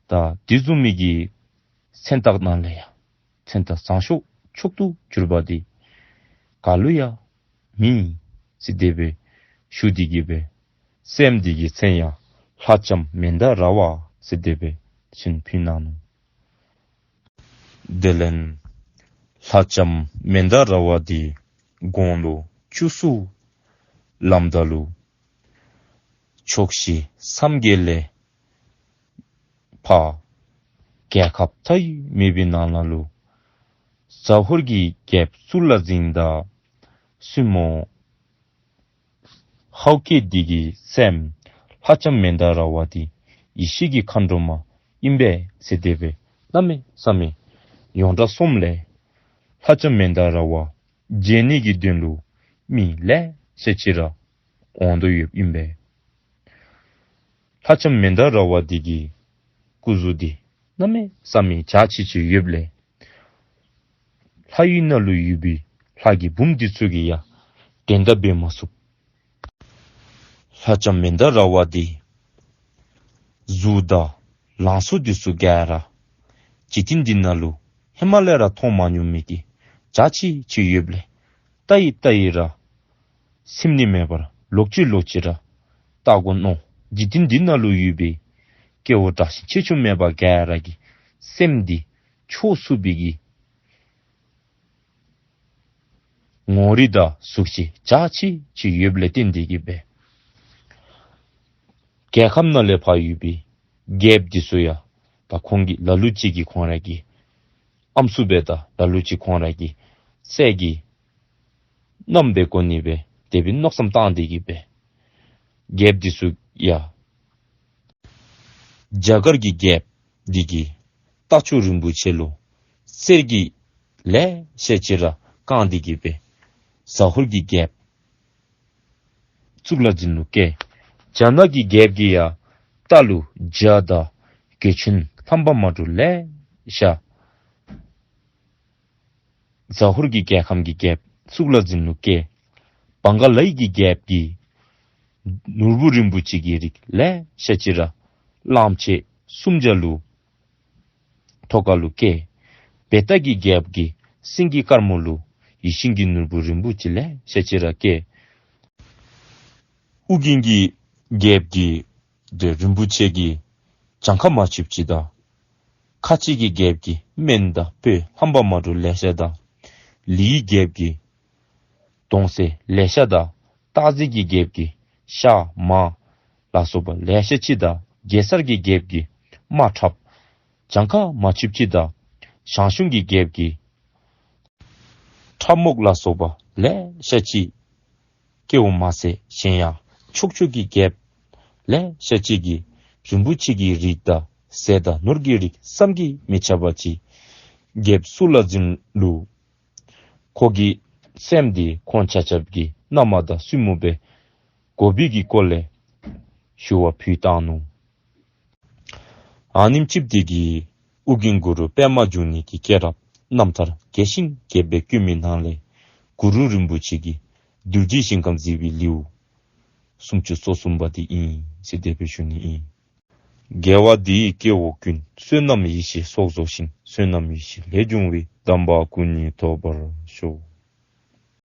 ད་དེ་བཟུམ་མའི་གི་མཚན་རྟགས་ནང་ལས་ཡང་མཚན་རྟགས་བཟང་ཤོས་མཆོག་ཏུ་གྱུར་པ་འདི་ག་ལུ་ཡང་མེད་ཟེར་དེ་སྦེ་ཞུ་སྟེ་གི་སྦེ་སྲསམོ་འདི་གི་མཚན་ཡང་ལྷ་ལྕམ་མན་དཱ་ར་བ་ཟེར་དེ་སྦེ་ཞིནམ་ལས་ཕུལ་གནང་ནུག། དེ་ལས་ལྷ་ལྕམ་མན་དཱ་ར་བ་འདི་དགུང་ལོ་བཅུ་གསུམ་ལངམ་ད་ལུ་ཕྱོགས་བཞི་མཚམས་བརྒྱད་ལས་ཕར་རྒྱལ་ཁབ་མཐའ་ཡས་མེད་པའི་ནང་ན་ལུ་ཟ་ཧོར་གྱི་རྒྱལཔོ་གཙུག་ལག་འཛིན་དང་བཙུན་མོ་ཧཱུྃ་སྐད་འདི་གི་སྲསམོ་ལྷ་ལྕམ་མན་དཱ་ར་བ་འདི་ཡེ་ཤེས་ཀྱི་མཁའ་འགྲོ་མ་ཨིན་པས་ཟེར་དེ་སྦེ་གནམ་མེད་ས་མེད་ཡོངས་གྲགས་སོངམ་ལས་ལྷ་ལྕམ་མན་དཱ་ར་བ་མཇལ་ནི་གི་དོན་ལུ་མི་ལེ་ཤ་ཅིག་ར་འོང་དོ་ཡོདཔ་ཨིན་པས། ལྷ་ལྕམ་མན་དཱ་ར་བ་འདི་གི་སྐུ་གཟུགས་འདི་གནམ་མེད་ས་མེད་འཇའ་ཆི་ཆི་ཡོདཔ་ལས་ལྷ་ཡུལ་ནང་ལུ་ཡོད་པའི་ལྷ་གི་བུམོ་འདི་ཚུ་གིས་ཡང་འགྲན་ཟླ་འབད་མ་ཚུགས། ལྷ་ལྕམ་མན་དཱ་ར་བ་འདི་གཟུགས་དང་ལང་ཚོ་འདི་ཚུ་ག་ར་འཇིག་རྟེན་འདི་ནང་ལུ་ཧེ་མ་ལས་ར་མཐོང་མ་མྱོང་མི་གི་འཇའ་ཆི་ཆི་ཡོདཔ་ལས་ལྟ་ཡི་ལྟ་ཡི་ར་སེམས་ནི་མེད་པར་ལོག་ཅི་ལོག་ཅི་ར་ལྟ་དགོ་མནོ། འཇིག་རྟེན་འདི་ནང་ལུ་ཡོད་པའི་སྐྱེ་བོ་དྲག་ཞན་ཆེ་ཆུང་མེད་པར་ག་ར་གི་སེམས་འདི་ཆོག་ཚུགས་པའི་གི་ངོ་རིས་དང་གཟུགས་བྱད་འཇའ་ཆི་ཆི་ཡོདཔ་ལས་བརྟེན་ཏེ་གི་སྦེ་རྒྱལ་ཁམས་ནང་ལས་ཕར་ཡོད་པའི་རྒྱལཔོ་འདི་ཚུ་ཡང་ད་ཁོང་གི་ལ་ལུ་ཅིག་གིས་ཁོང་ར་གི་ཨམ་སྲུ་སྦེ་དང་ལ་ལུ་ཅིག་ཁོང་ར་གི་སྲས་ཀྱི་མནའམ་སྦེ་གོ་ནི་སྦེ་དེ་སྦེ་མནོ་བསམ་བཏང་སྟེ་གི་སྦེ་རྒྱལཔོ་འདི་ཚུ་ཡང་རྒྱ་གར་གྱི་རྒྱལཔོ་འདི་གིས་རྟ་མཆོག་རིན་པོ་ཆེ་ལུ་གསེར་གྱི་ལེ་ཤ་ཅིག་ར་བཀང་སྟེ་གི་སྦེ་ཟ་ཧོར་གྱི་རྒྱལཔོ་གཙུག་ལག་འཛིན་ལུ་བསྐྱལ། རྒྱ་ནག་གི་རྒྱལཔོ་གིས་ཡང་ རྟ་ལུ་བྱ་དང་གོས་ཆེན་རྣམ་པ་མ་འདྲཝ་ལེ་ཤ། ཟ་ཧོར་གྱི་རྒྱལ་ཁམས་ཀྱི་རྒྱལཔོ་གཙུག་ལག་འཛིན་ལུ་བསྐོས། བང་ག་ལའི་གི་རྒྱལཔོ་གིས་ནོར་བུ་རིན་པོ་ཆེ་གི་རིགས་ལེ་ཤ་ཅིག་ར་གླངམོ་ཆེ་སུམ་བརྒྱ་ལུ་ཐོག་ཁ་ལུ་བསྐོས། བེ་ཏ་གི་རྒྱལཔོ་གིས་སེང་གེ་དཀར་མོ་ལུ་ཡིད་བཞིན་གྱི་ནོར་བུ་རིན་པོ་ཆེ་ལེ་ཤ་ཅིག་ར་བསྐོས། ཨུ་རྒྱན་གྱི་རྒྱལཔོ་གིས་ཏེ་རིན་པོ་ཆེ་གི་གྱངས་ཁ་མ་ཆོདཔ་ཅིག་དང་། ཁ་ཆེ་གི་རྒྱལཔོ་གིས་སྨན་དང་སྤོས་རྣམ་པ་མ་འདྲཝ་ལེ་ཤ་དང་། ལིའི་རྒྱལཔོ་གིས་དོང་ཟེ་ལེ་ཤ་དང་། སྟག་གཟིག་གི་རྒྱལཔོ་གིས་ཤ་མར་ལ་སོགས་པ་ལེ་ཤ་ཅིག་དང་། གེ་སར་གྱི་རྒྱལཔོ་གིས་དམར་ཁྲབ་གྱངས་ཁ་མ་ཆོདཔ་ཅིག་དང་། ཞང་ཞུང་གི་རྒྱལཔོ་གིས་ཁྲབ་རྨོག་ལ་སོགས་པ་ལེ་ཤ་ཅིག་བསྐོཝ་མ་ཚད་གཞན་ཡང་ཕྱོགས་ཕྱོགས་ཀྱི་རྒྱལཔོ་ལེ་ཤ་ཅིག་གིས་རིན་པོ་ཆེ་གི་རིགས་དང་ཟས་དང་ནོར་གྱི་རིགས་བསམ་གྱིས་མི་ཁྱབ་པ་ཅིག་རྒྱལཔོ་གཙུག་ལག་འཛིན་ལུ་ཁོ་གི་སྲསམོ་འདི་ཁོང་ཆ་ཁྱབ་ཀྱི་མནའ་མ་དང་བཙུན་མོ་སྦེ་དགོ་པའི་གི་སྐོར་ལས་ཞུ་བ་ཕུལ་བཏང་ནུག། ཨ་ནེམ་ཅིག་འདི་གིས་ཨུ་རྒྱན་གུ་རུ་པདྨ་འབྱུང་གནས་ཀྱི་སྐྱེས་རབས་རྣམ་ཐར་རྒྱས་ཤིང་རྒྱསཔ་སྦེ་བཀོད་མི་ནང་ལས་གུ་རུ་རིན་པོ་ཆེ་གིས་རྡོ་རྗེ་ཞིང་ཁམས་གཟིགས་པའི་ལེའུ་སུམ་ཅུ་སོ་གསུམ་པ་འདི་ཨིན་ཟེར་དེ་སྦེ་ཞུ་ནི་ཨིན། དགེ་བ་འདི་ཡིས་སྐྱེ་བོ་ཀུན། བསོད་ནམས་ཡེ་ཤེས་ཚོགས་རྫོགས་ཤིང་། བསོད་ནམས་ཡེ་ཤེས་ལས་བྱུང་བའི། དམ་པ་སྐུ་གཉིས་ཐོབ་པར་ཤོག།